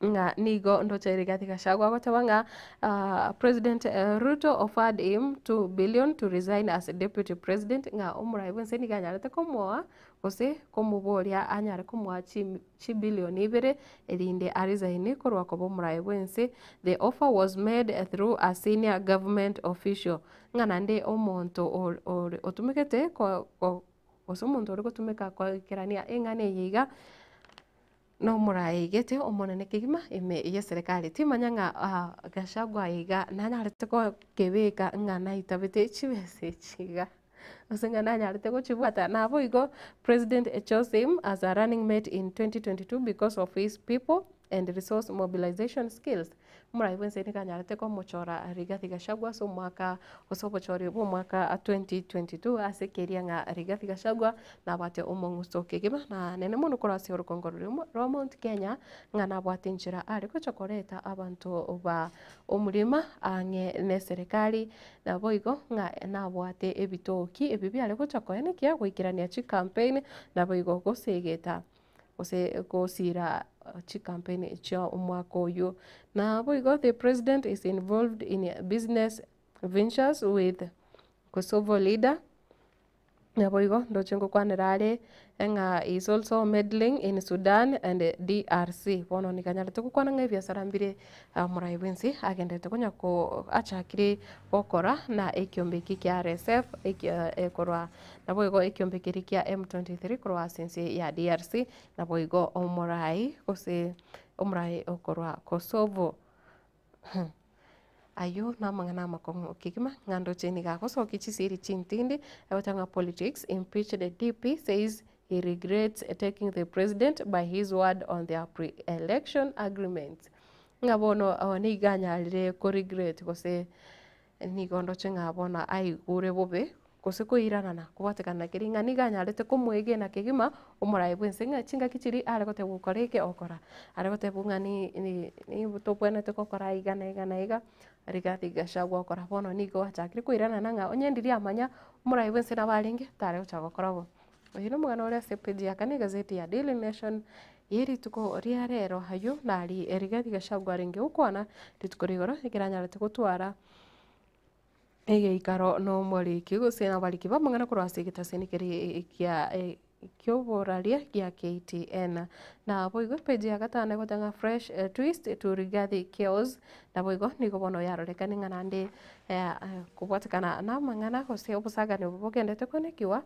Ng'a nigo ndoche Rigathi Gachagua agoteba ng'a President Ruto offered him 2 billion to resign as deputy president ng'a omorai bwense nigo anyarete komoa gose komoboria anyare komoa chibilion ibere erinde a resign korwa koba omorai bwense. The offer was made through a senior government official ng'a naende omonto otumegete gose omonto ore gotumeka koikerania eng'ana eye iga Nomoraegete Omonene kegima ime y'eserekari. Timanya ng'a Gachagua iga nanyarete kobeka ng'a naitabete chibesa echi iga, gose ng'a nanyarete gochibwata. Naboigo President chose him as a running mate in 2022 because of his people and resource mobilization skills. Omorai bwense nigo anyarete komochora Rigathi Gachagua ase omwaka gose obochori bw'omwaka 2022 ase ekeria ng'a Rigathi Gachagua nabwate omong'uso kegima na nene mono korwa ase orogongo roria rwa Mount Kenya ng'a nabwate enchera are gocha koreta abanto ba omorema ang'e ne eserekari naboigo ng'a nabwate ebitoki ebio biare gocha koenekia goikerania chicampaign naboigo gosegeta. gose gosira chicampaign chia omwaka oyio. Naboigo the president is involved in business ventures with Kosovo leader, naboigo ndoche ngokwanera are ng'a he is also meddling in Sudan and DRC. Bono nigo anyarete gokwana ng'a ebiasara mbire omorai bwensi agenderete konya ko achakire gokora na ekiombe eke kia RSF korwa Naboigo ekiombe keria kia M23 korwa ase ense ya DRC, naboigo omorai gose omorai okorwa Kosovo. Ayio namang'ana amakong'u kegima ng'a ndoche nigo agosokia chisiri chintindi egoteba ng'a politics impeached DP says he regrets taking the president by his word on their pre-election agreements. Ng'a bono nigo anyarire ko regret gose Nigo ndoche ng'a bono aigure bobe, gose koiranana kobwatekana na keria ng'a nigo anyarete komoegena kegima omoraai bw'ense ng'a chingaki chiria are gotebwa okore eke okora. Are gotebwa ng'a ni ni tobwenerete gokora iga na iga na iga, Rigathi Gachagua okora. Bono nigo achakire koiranana ng'a onye ndiria amanya omoraai bw'ense nabo arenge, tare gochaka gokora bo. Oyio nomogano ore ase epage ya kane egazeti ya Daily Nation ye rituko ria rero. Ayio nari Rigathi Gachagua arenge gokwana rituko ria igoro ekero anyarete gotwara egeikaro na omoriki gose abariki b'amang'ana korwa ase egetaseni keria kia kioboraria gia KTN. Naboigo epage ya gatano egoteba ng'a fresh twist to Rigathi chaos naboigo nigo bono yarorekane ng'a naende kobwatekana na amang'ana gose obosagani obo bogendete konekiwa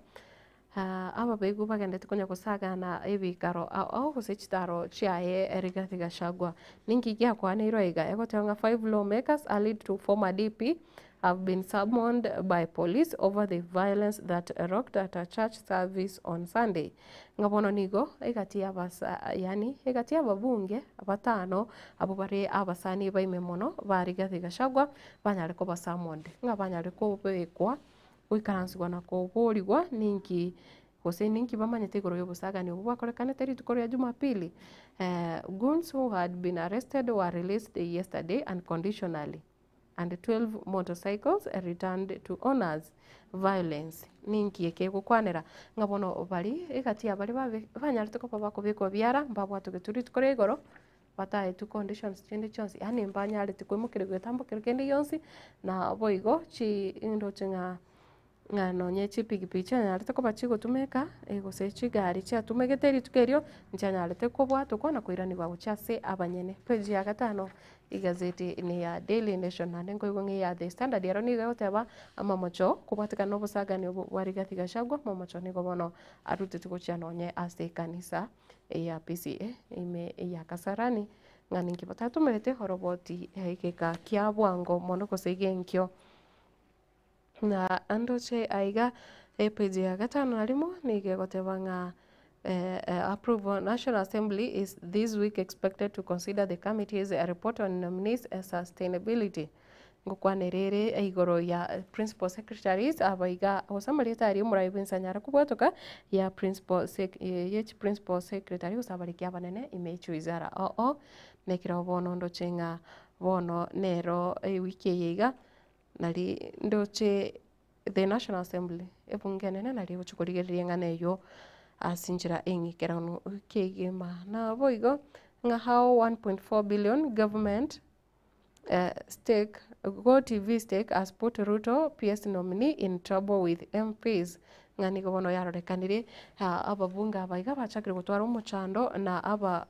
Ababeegu bagendete konya gosagana ebikaro ao ao gose chitaro chiaye Rigathi Gachagua. Ninki giakwaneirwe aiga? Egoteba ng'a five lawmakers allied to former DP. have been summoned by police over the violence that rocked at a church service on Sunday. Ng'a bono nigo egati y'abasa yaani egati y'ababunge batano abwo bare abasani baime mono ba Rigathi Gachagua banyare koba summoned, ng'a banyare kobekwa goikaransigwa na koborigwa ninki gose ninki bamanyete igoro y'obosagani obwo bwakorekanete rituko ria Jumapili. Goons who had been arrested were released yesterday unconditionally and 12 motorcycles returned to owners. Violence ninki eke egokwanera ng'a bono bari egati ya baria babe banyarete koba bakobekwa biara mbabwatogetwe rituko ria igoro bataetwe conditions chinde chionsi yaani mbanyareti koimokerigwa getambokero kende gionsi na boigo chindoche ng'a ng'a nonye chipikipiki chianyarete koba chigotumeka gose chigari chiatumegete rituko erio, nchianyarete kobwatokwa na koiranigwa gochia ase abanyene. Page ya gatano egazeti ime ya Daily Nation naende nkoigwa ng'a eya The Standard ero nigo egoteba amamocho kobwatekana na obosagani obwo bwa Rigathi Gachagua, amamocho nigo bono arutetwe gochia nonye ase ekanisa ya PCEA ime ya Kasarani ng'a ninki batatomerete oroboti egeka kia bwango mono gose egenkio. Na ndoche aiga epage ya gatano na rimo nigo egoteba ng'a approval National Assembly is this week expected to consider the committee's report on nominees sustainability. Ngokwanera ere igoro ya principal secretaries aba iga gose amarieta aria omorai bwensi anyare kobwatoka ya principal sec ye chiprincipal secretary gose abariki abanene ime ye chiwizara oo nekero bono ndoche ng'a bono nero ewiki eye iga. Nari ndoche the National Assembly, ebunge enene nari egochia korigereria eng'ana eywo ase enchera eng'ikeranu kegima. Naboigo ng'a how 1.4 billion government stake, GoTV stake has put Ruto PS nominee in trouble with MPs, ng'a nigo bono yarorekanire ababunge aba iga bachakire gotwara omochando na aba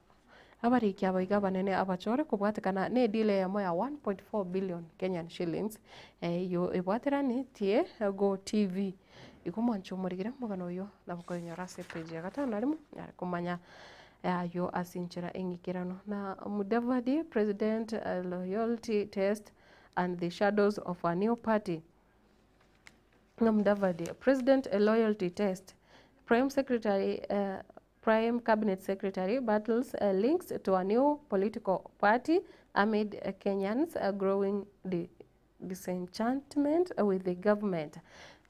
Abariki aba iga abanene abachore kobwatekana ne deal eyemo ya 1.4 billion Kenyan shillings eyio ebwateranetie Go TV. Igo mwanche omorigere omogano oyio nabo koinyora ase epage ya gatano na rimo nyare komanya ayio ase enchera eng'ikeranu. Na Mudavadi president loyalty test and the shadows of a new party. Na Mudavadi president loyalty test prime secretary Prime Cabinet Secretary battles links to a new political party amid Kenyans growing disenchantment with the government.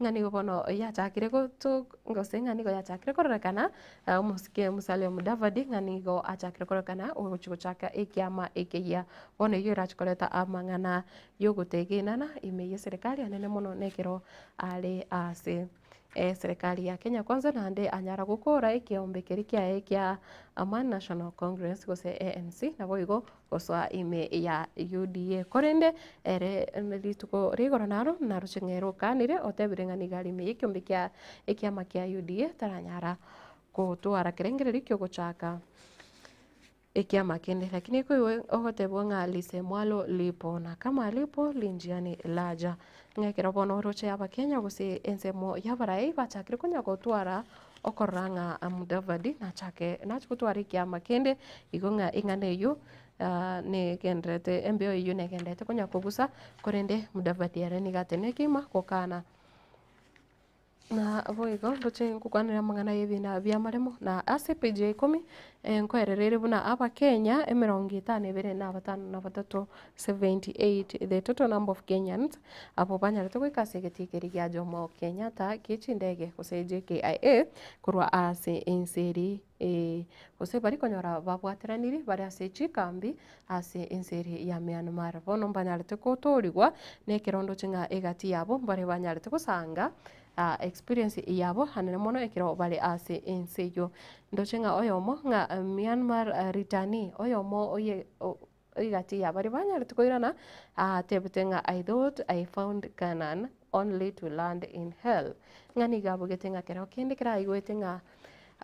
Ng'a nigo bono yachakire goto gose ng'a nigo yachakire kororekana omosike Musalia Mudavadi ng'a nigo achakire kororekana ogochi gochaka ekiama ekeyia. Bono eyio erachi koreta amang'ana yogotegenana ime yeserikari anene mono nekero are ase Eserekari ya Kenya Kwanza naende anyara gokora ekeombe keria kiaye kia Aman National Congress gose ANC naboigo gosoa ime ya UDA. Korende ere rituko ria igoro naro naroche ng'a ere okanire otebire ng'a nigo are ime y'ekeombe kia ekiama kia UDA taranyara gotwara kerengererio kiogochaka Ekiama kende, lakini koiwe ogotebwa ng'a lisemwalo lipo na kama lipo li njiani laja. Ng'a ekero bono oroche abakenya gose ensemo y'abarai bachakire konya gotwara okorora ng'a Mudavadi nachake nache gotwara ekiama kende, igo ng'a eng'ana eyio negendererete embeo eyio negendererete konya kogusa, korende Mudavadi ere nigo atenenete kegima gokana. Na boigo ndoche ngokwanera amang'ana y'ebina bi'amaremo, na ase epeji ya ikomi, nkoerereire buna abakenya emerongo etano ebere na abatano na batato, 78, the total number of Kenyans, abwo banyarete goika ase egetii keria gia Jomo Kenyatta gie chindege gose JKIA, korwa ase ense eria gose baria konyora babwateraniri bare ase chikambi ase ense eria ya Myanmar. Bono mbanyarete gotoorigwa nekerondoche ng'a egati yabo mbare banyarete gosanga experience yabo anene mono ekero bare ase ense eyio. Ndoche ng'a oyomo ng'a Myanmar returnee oyomo oye egati ya baria banyarete koirana atebete ng'a I thought I found Canaan only to land in hell. Ng'a nigo abogete ng'a kero kende kero aigwete ng'a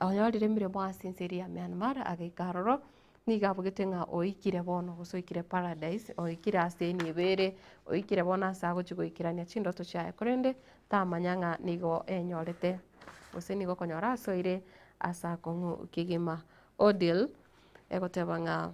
onyorire emeremo ase ense eria ya Myanmar agaika aroro, nigo abogete ng'a oikire bono gose oikire paradise, oikire ase enibo ere, oikire bono ase agochia goikerania chindoto chiaye korende tamanya ng'a nigo enyorete gose nigo okonyora asoire ase akong'u kegima. Ordeal egoteba ng'a.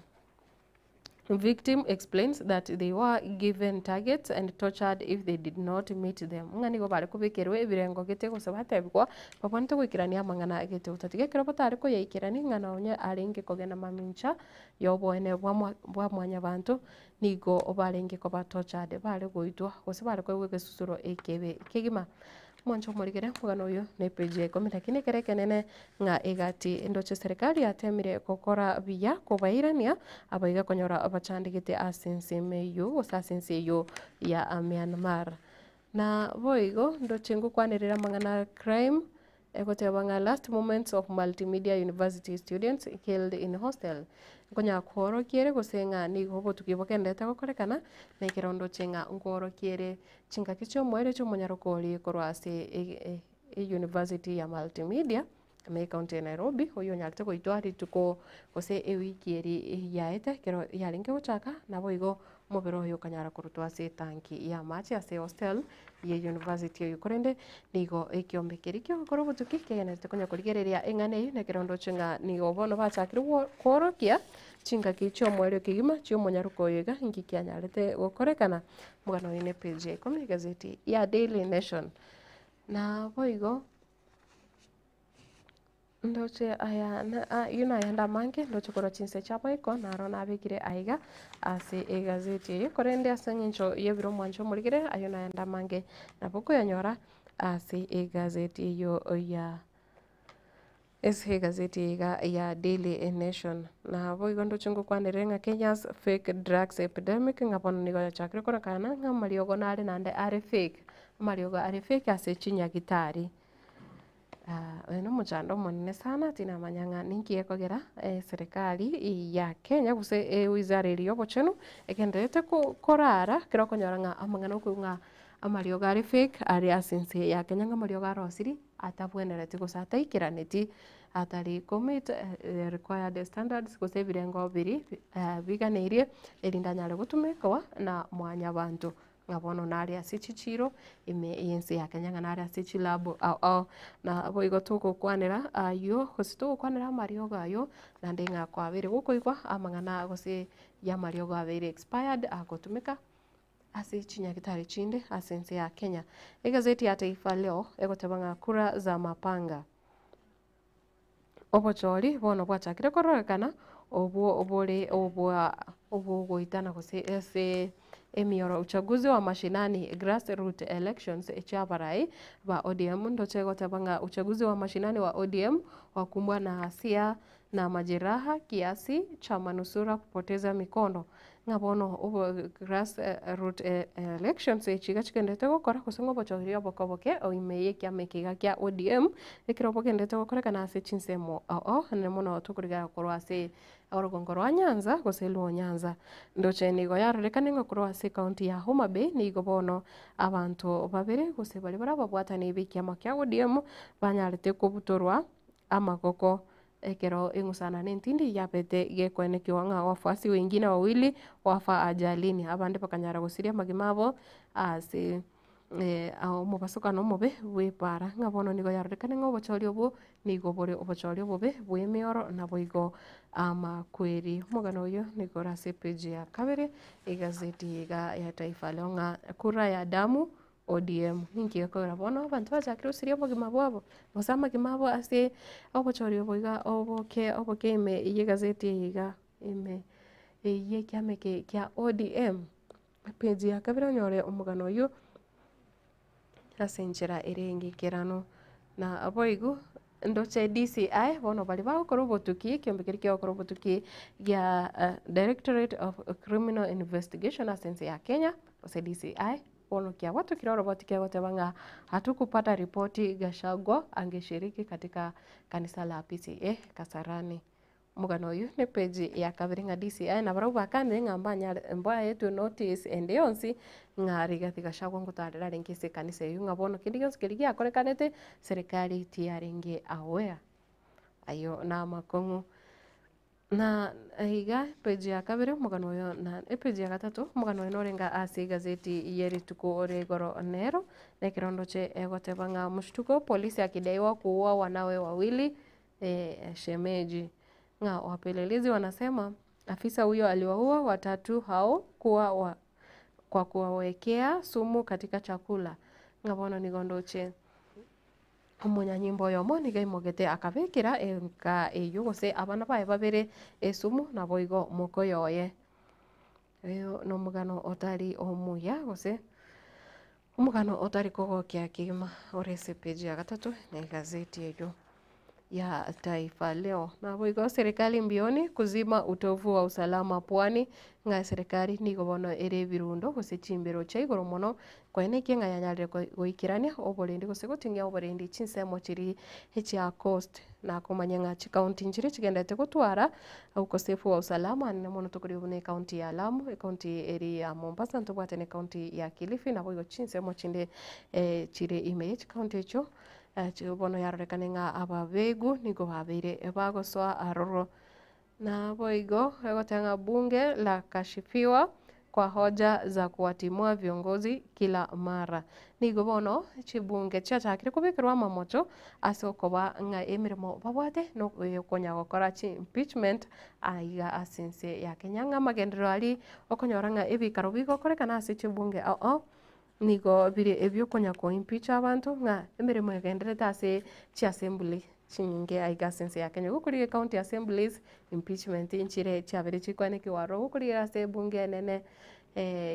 Victim explains that they were given targets and tortured if they did not meet them. Ng'a nigo bare kobekerwa ebirengo gete gose batebigwa babwanete goikerania amang'ana gete gotatiga ekero batare koyaikerania ng'a nonye arenge kogenda mamincha ya oboene bwa mwa bwa mwanyabanto nigo barenge koba tortured bare goitwa gose bare koegwa egesusuro ekebe kegima. Mwanche omorigere omogano oyo na epeji ya ikomi lakini ekero ekenene ng'a egati endoche serikali yatemire gokora buya kobairania abaiga konyora bachandegete ase ensemo eyio gose ase ense eyio ya Myanmar. Na boigo ndoche ngokwanerera amang'ana a crime egoteba ng'a last moments of multimedia university students killed in hostel. Nkonya kworokia ere gose ng'a nigo obotuki bogenderete gokorekana na ekero ndoche ng'a nkworokia ere Chingaki chi'omoerio chi'omonyaroka oria korwa ase eyunivasiti ya Multimedia ime ekaunti ya Nairobi, oyio onyarete goitwa rituko gose ewiki eria yaete ekero yarenge gochaka, naboigo omobere oye okanyara korutwa ase etanki y'amache ase ehostel ye university eyio. Korende nigo ekiombe keria ki'ogokora obotuki kegendererete konya korigereria eng'ana eyio na ekero ndoche ng'a nigo bono bachakire kworokia chingaki chi'omoerio kegima chi'omonyaroka oyo iga inki kianyarete gokorekana. Omogano oyo ne page ya ikomi egazeti ya Daily Nation. Na boigo ndoche aya na ayio nayande amange ndoche korwa chinse chia boiko naro nabekire aiga ase egazeti eye korende ase eng'encho y'ebiro omwancho omorigere ayio nayande amange nabo okoyanyora ase egazeti eyio ya Ase egazeti eye iga ya Daily Nation. Naboigo ndoche ngokwanere ng'a Kenya's fake drugs epidemic ng'a bono nigo yachakire korekana ng'a amariogo nare naende are fake, amariogo are fake ase chinyagitari. Oyo na omochando omonene sana tinamanya ng'a ninki gekogera eserekari ya Kenya gose ewizara eria ya obochenu egendererete korara ekero okonyora ng'a amang'ana okoigwa ng'a amariogo are fake are ase ense ya Kenya ng'a amariogo arosiri. atabwenereti gose ataikeraneti atari ko meet required standards gose ebirengo biria biganeirie erinde anyare gotumekwa na mwanyabanto. Ng'a bono nare ase chichiro ime y'ense ya Kenya ng'a nare ase chilab ao ao. Naboigo togokwanera aywo gose togokwanera amariogo aywo naende ng'a kwabeire gokoigwa amang'ana gose ya amariogo abeire expired agotumeka. Ase chinyagitari chinde ase ense ya Kenya. Egazeti ya Taifa Leo egoteba ng'a kura za mapanga. Obochori bono bwachakire kororekana obwo bore obwa obwogoitana gose ase emioro uchaguzi wa mashinani grassroot elections chiabarai ba ODM ndoche egoteba ng'a uchaguzi wa mashinani wa ODM wakumbwa na hasia na majeraha kiasi cha manusura kupoteza mikono Ng'a bono obo grass root elections echi iga chigenderete gokora gose ng'a obochori oboke oboke ime y'ekiama eke iga kia ODM, ekero bogenderete gokorekana ase chinsemo ao ao, naende mono tokorigereria korwa ase orogongo rwa Nyanza gose Luo Nyanza. Ndoche nigo yarorekane ng'a korwa ase ecounty ya Homa Bay nigo bono abanto babere gose baria bare ababwatani b'ekiama kia ODM banyarete kobutorwa amagoko Ekero eng'usana nentindi yabete gekoenekiwa ng'a wafuasi wengine wawili wafa ajalini, abande bakanyara gosiria amagima abo ase omobasokano omobe bw'epaara, ng'a bono nigo yarorekane ng'a obochori obwo nigo bore obochori obobe bw'emioro naboigo amakweri. Omogano oyio nigo ore ase epage ya kabere egazeti iga ya Taifa Leo ng'a kura ya damu ODM. Ninki gekogera bono abanto bachakire gosiria obogima bwabo, gose amagima abo ase obochori obo iga oboke oboke ime y'egazeti eye iga ime y'ekiama eke kia ODM. Epage ya kabere onyore omogano oywo ase enchera ere engikeranu. Na boigo ndoche DCI bono baria bagokora obotuki ekiombe keria kiagokora obotuki gia Directorate of Criminal Investigation ase ense ya Kenya gose DCI. Bono kiagwatokire oroboti kegoteba ng'a hatukupata ripoti Gachagua angeshiriki katika kanisa la PCEA Kasarani. Omogano oyio ne page ya kabere ng'a DCI nabarabwo bakanire ng'a mbanyare mbaetwe notice ende yonsi ng'a Rigathi Gachagua ngotarera arenge ase ekanisa eyio ng'a bono kende gionsi keria giakorekanete serikali tiyarenge aware. Ayio namakong'u. Na iga epage ya kabere omogano oyo na epage ya gatato omogano oyo norenge ase egazeti ye rituko ria igoro nero, na ekero ndoche egoteba ng'a mshtuko polisi akidaiwa kuua wanawe wawili shemeji, ng'a wapelelezi wanasema. Afisa huyo aliwaua watatu hao kuwa wa, kwa kuwawekea sumu katika chakula. Ng'a bono nigo ndoche omonyanyimbo oyomo nigo aimogete akabekera enka eywo gose abana baye babere esumu naboigo mokoyo oye. Oyo na omogano otari omuya gose omogano otari kogokia kegima ore ase epage ya gatato na egazeti eywo ya Taifa Leo. Naboigo serikali mbioni kuzima utovu wa usalama pwani, ng'a eserekari nigo bono ere ebirundo gose chimbero chia igoro mono koenekia ng'a yanyarire goikerania oborendi gose goting'ia oborendi chinsemo chiria echia coast na komanya ng'a chikaunti nchiria chigenderete gotwara ukosefu wa usalama naende mono tokoria buna ekaunti ya Lamu, ekaunti eria ya Mombasa ntobwate na ekaunti ya Kilifi naboigo chinsemo chinde chire ime ye chikaunti echio. Bono yarorekane ng'a ababegu nigo babeire bagosoa aroro. Naboigo egoteba ng'a bunge la kashifiwa kwa hoja za kuwatimua viongozi kila mara. Nigo bono chibunge chiachakire kobekerwa amamocho ase okoba ng'a emeremo babwate nokonya gokora chi impeachment aiga ase ense ya Kenya ng'a amagenderero aria okonyora ng'a ebikaro bigokorekana ase chibunge ao ao. Nigo bire ebi'okonya koimpeacha abanto ng'a emeremo egendererete ase chiassembly chinyinge aiga ase ense ya Kenya. Gokorigia ecounty assemblies, impeachment nchire chiabere chikwanekigwa aroro, gokorigia ase ebunge enene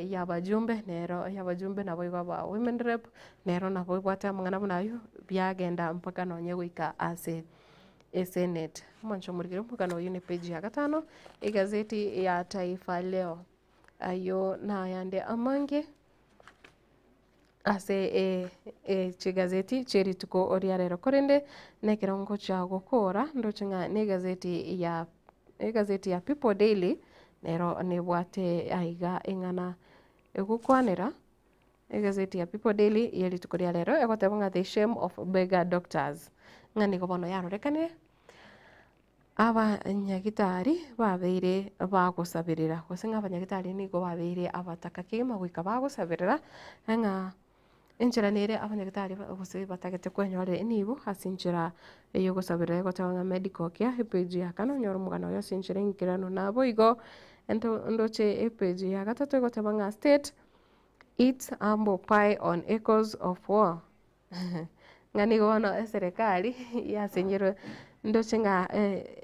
ya abajumbe nero ya abajumbe naboigo aba women rep, nero nabo ebwate amang'ana buna aywo, biagenda mpaka nonye goika ase esenate. Omonche omorikire omogano oyio ne page ya gatano, egazeti ya Taifa Leo. Ayio nayande amange ase chigazeti chie rituko ria rero. Korende nekero ngochia gokora ndoche ng'a na egazeti ya egazeti ya People Daily nero nebwate aiga eng'ana egokwanera egazeti ya People Daily ye rituko ria rero egoteba ng'a the shame of beggar doctors ng'a nigo bono yarorekanire. Abanyagitari babeire bagosaberera, gose ng'a abanyagitari nigo babeire abataka kegima goika bagosaberera ng'a enchera nere abanyagitari gose batagete kwenyorera enibo ase enchera yogosaberera egoteba ng'a medical care epage ya kane onyore omogano oyo ase enchera enkeranu. Naboigo ento ndoche epage ya gatato egoteba ng'a state eats humble pie on echoes of war. Ng'a nigo bono eserekari yasenyirwe ndoche ng'a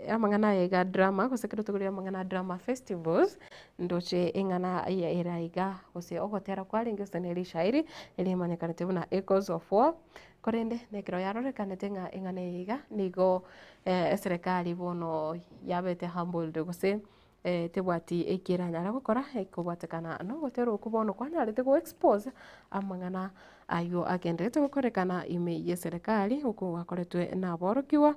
amang'ana aya iga drama gose ekero tokorire amang'ana a drama festivals, ndoche eng'ana eye ere aiga gose ogotera kwarenge gose na erishairi rimanyekanete buna echoes of war, korende na ekero yarorekanete ng'a eng'ana eye iga nigo eserekari bono yabete humbled gose Tebwati eki eranyare gokora ekobwatekana nogotera okwo bono kwanyarete go expose amang'ana aywo agendererete gokorekana ime y'eserekari okwo gwakoretwe naborokigwa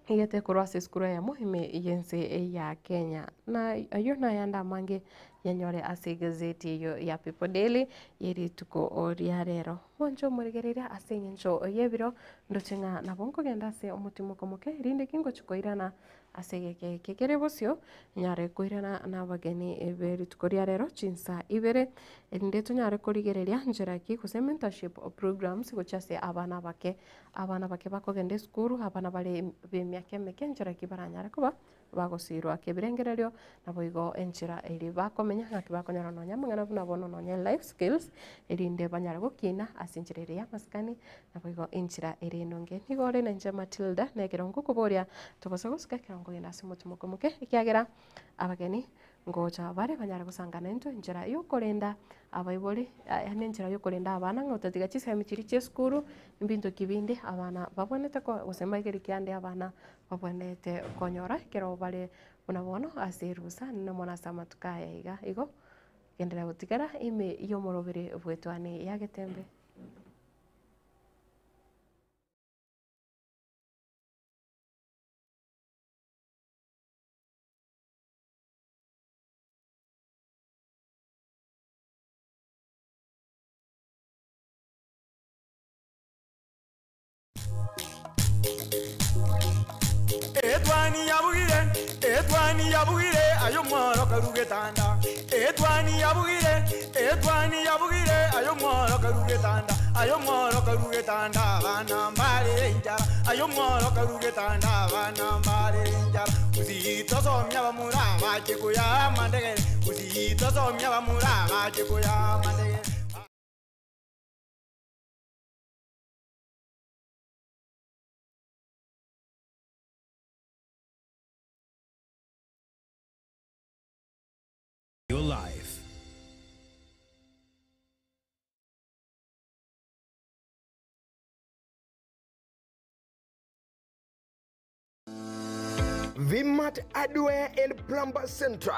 egete korwa ase esukuru eyemo ime y'ense ya Kenya. Na aywo nayande amange yanyore ase egazeti eywo ya People Daily y'erituko ria rero. Mwanche omorigereria ase eng'encho y'ebiro ndoche ng'a nabo nkogenda ase omotimoko moke rinde ki ngochia koirana Ase egeka eke kere bosio, nyare koirana nabageni be rituko ria rero chinsa ibere, erinde tonyare korigereria nchera ki gose mentorship programs gochia ase abana abake. Abana abake bakogenda esukuru, abana bare b'emiaka emeke nchera ki baranyare koba bagosirwa kebirengererio, naboigo enchera eria bakomenya ng'aki bakonyora nonya amang'ana buna bono nonya life skills, erinde banyare gokina ase enchera ere y'amasikani, Naboigo enchera ere enonge nigo ore nenche Matilda, na ekero ngokoboria tobasa gosuka ekero nkogenda ase omochie moke ekiagera abageni ngocha bare banyare gosangana intwe enchera yokorenda abaibori yaani enchera yokorenda abana ng'a otatiga chisemi chiria chia esukuru, mbinto ki binde abana babwenerete ko gose mbaigereri ki ande abana babwenerete konyora ekero bare buna bono ase erusa naende mono ase amatuko aya iga. Igo, genderera gotigara ime yomorobere bw'etwani ya Getembe. Etwani yabugire, etwani yabugire, aye omworo karu getanda. Etwani yabugire, etwani yabugire, Ayo mworo karugetanda, ayo mworo karugetanda, abana mbare enchara. Ayo mworo karugetanda, abana mbare enchara. Usitosomia bamura bache kuya mandegere, usitosomia bamura bache kuya mandegere. Your life. Vmat Hardware and Plumber Centre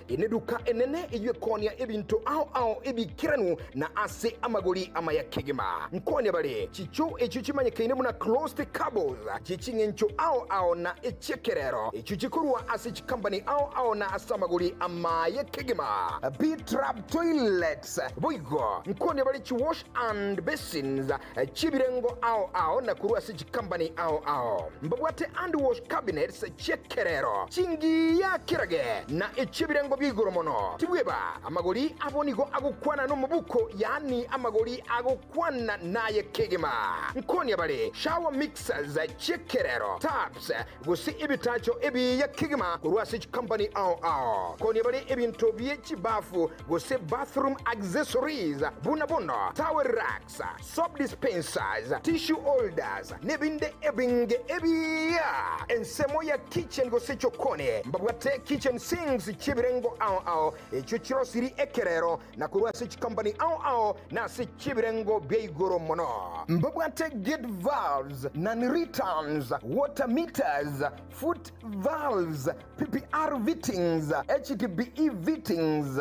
eneduka enene eywekonia ebinto ao ao ebikiranu na ase amagori amaya kegima. Nkonia bare chicho echio chimanyekaine buna closed cables chiching'encho ao ao na echekerero echio chikorwa ase chikampani ao ao na ase amagori amaya kegima. B-trap toilets boigo nkonia bare chiwash and basins chibirengo ao ao na korwa ase chikampani ao ao. Mbabwate hand wash cabinets chekerero chingiya kirage na echibirengo bigoro mono tibweba amagori abonigo agokwana n'omubuko yani amagori agokwana naye kegima. Nkonia bare shower mixers chekerero taps gose ebitacho ebiya kegima korwa ase chikampani ao ao. Nkonia bare ebinto bie chibafu gose bathroom accessories buna bono towel racks, soap dispensers, tissue holders n'ebinde ebinge ebiya ensemo ya kitchen gose chokone mbabwate kitchen sinks chibirengo ao ao ekyo kirosiri ekerero na korwa ase chikampani ao ao na ase chibirengo bya igoro mono. Mbabwate gate valves, non returns, water meters, foot valves, PPR fittings, HDPE fittings,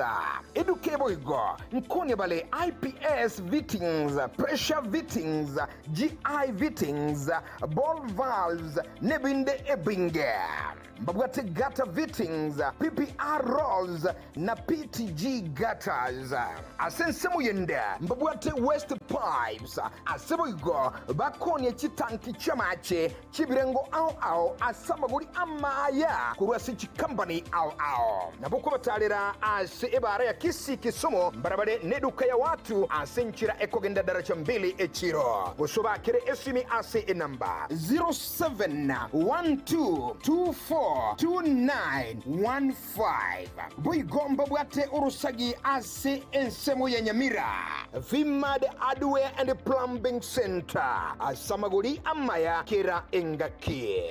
eduke boigo nkonia bale IPS fittings, pressure fittings, GI fittings, ball valves n'ebinde ebinge. Mbabwate gutter fittings, PPR rolls na PTG gutters. Ase ensemo yende mbabwate west pipes aseboigo bakonia chitanki chamache chibirengo ao ao ase amagori amaya korwa ase chikampani ao ao. Nabo kobatarera ase ebara ya Kisii Kisumu mbarabare neduka ya watu ase nchira ekogenda daraja mbili echiro gosobakere esimi ase enamba 0712242915 boigomba bwate orosagi ase ensemo ya Nyamira. Vimad Hardware and Plumbing Center ase amagori amaya kera engaki.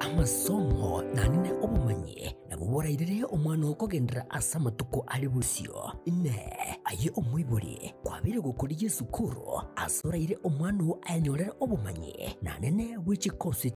Amasomo nanene obomanyi nabo borairire omwana okogendera ase amatuko ari bosio. Ine aye omoibori kwabire gokorigia esukuru ase oraire omwana oo aenyorere obomanyi nanene bwe chikosi.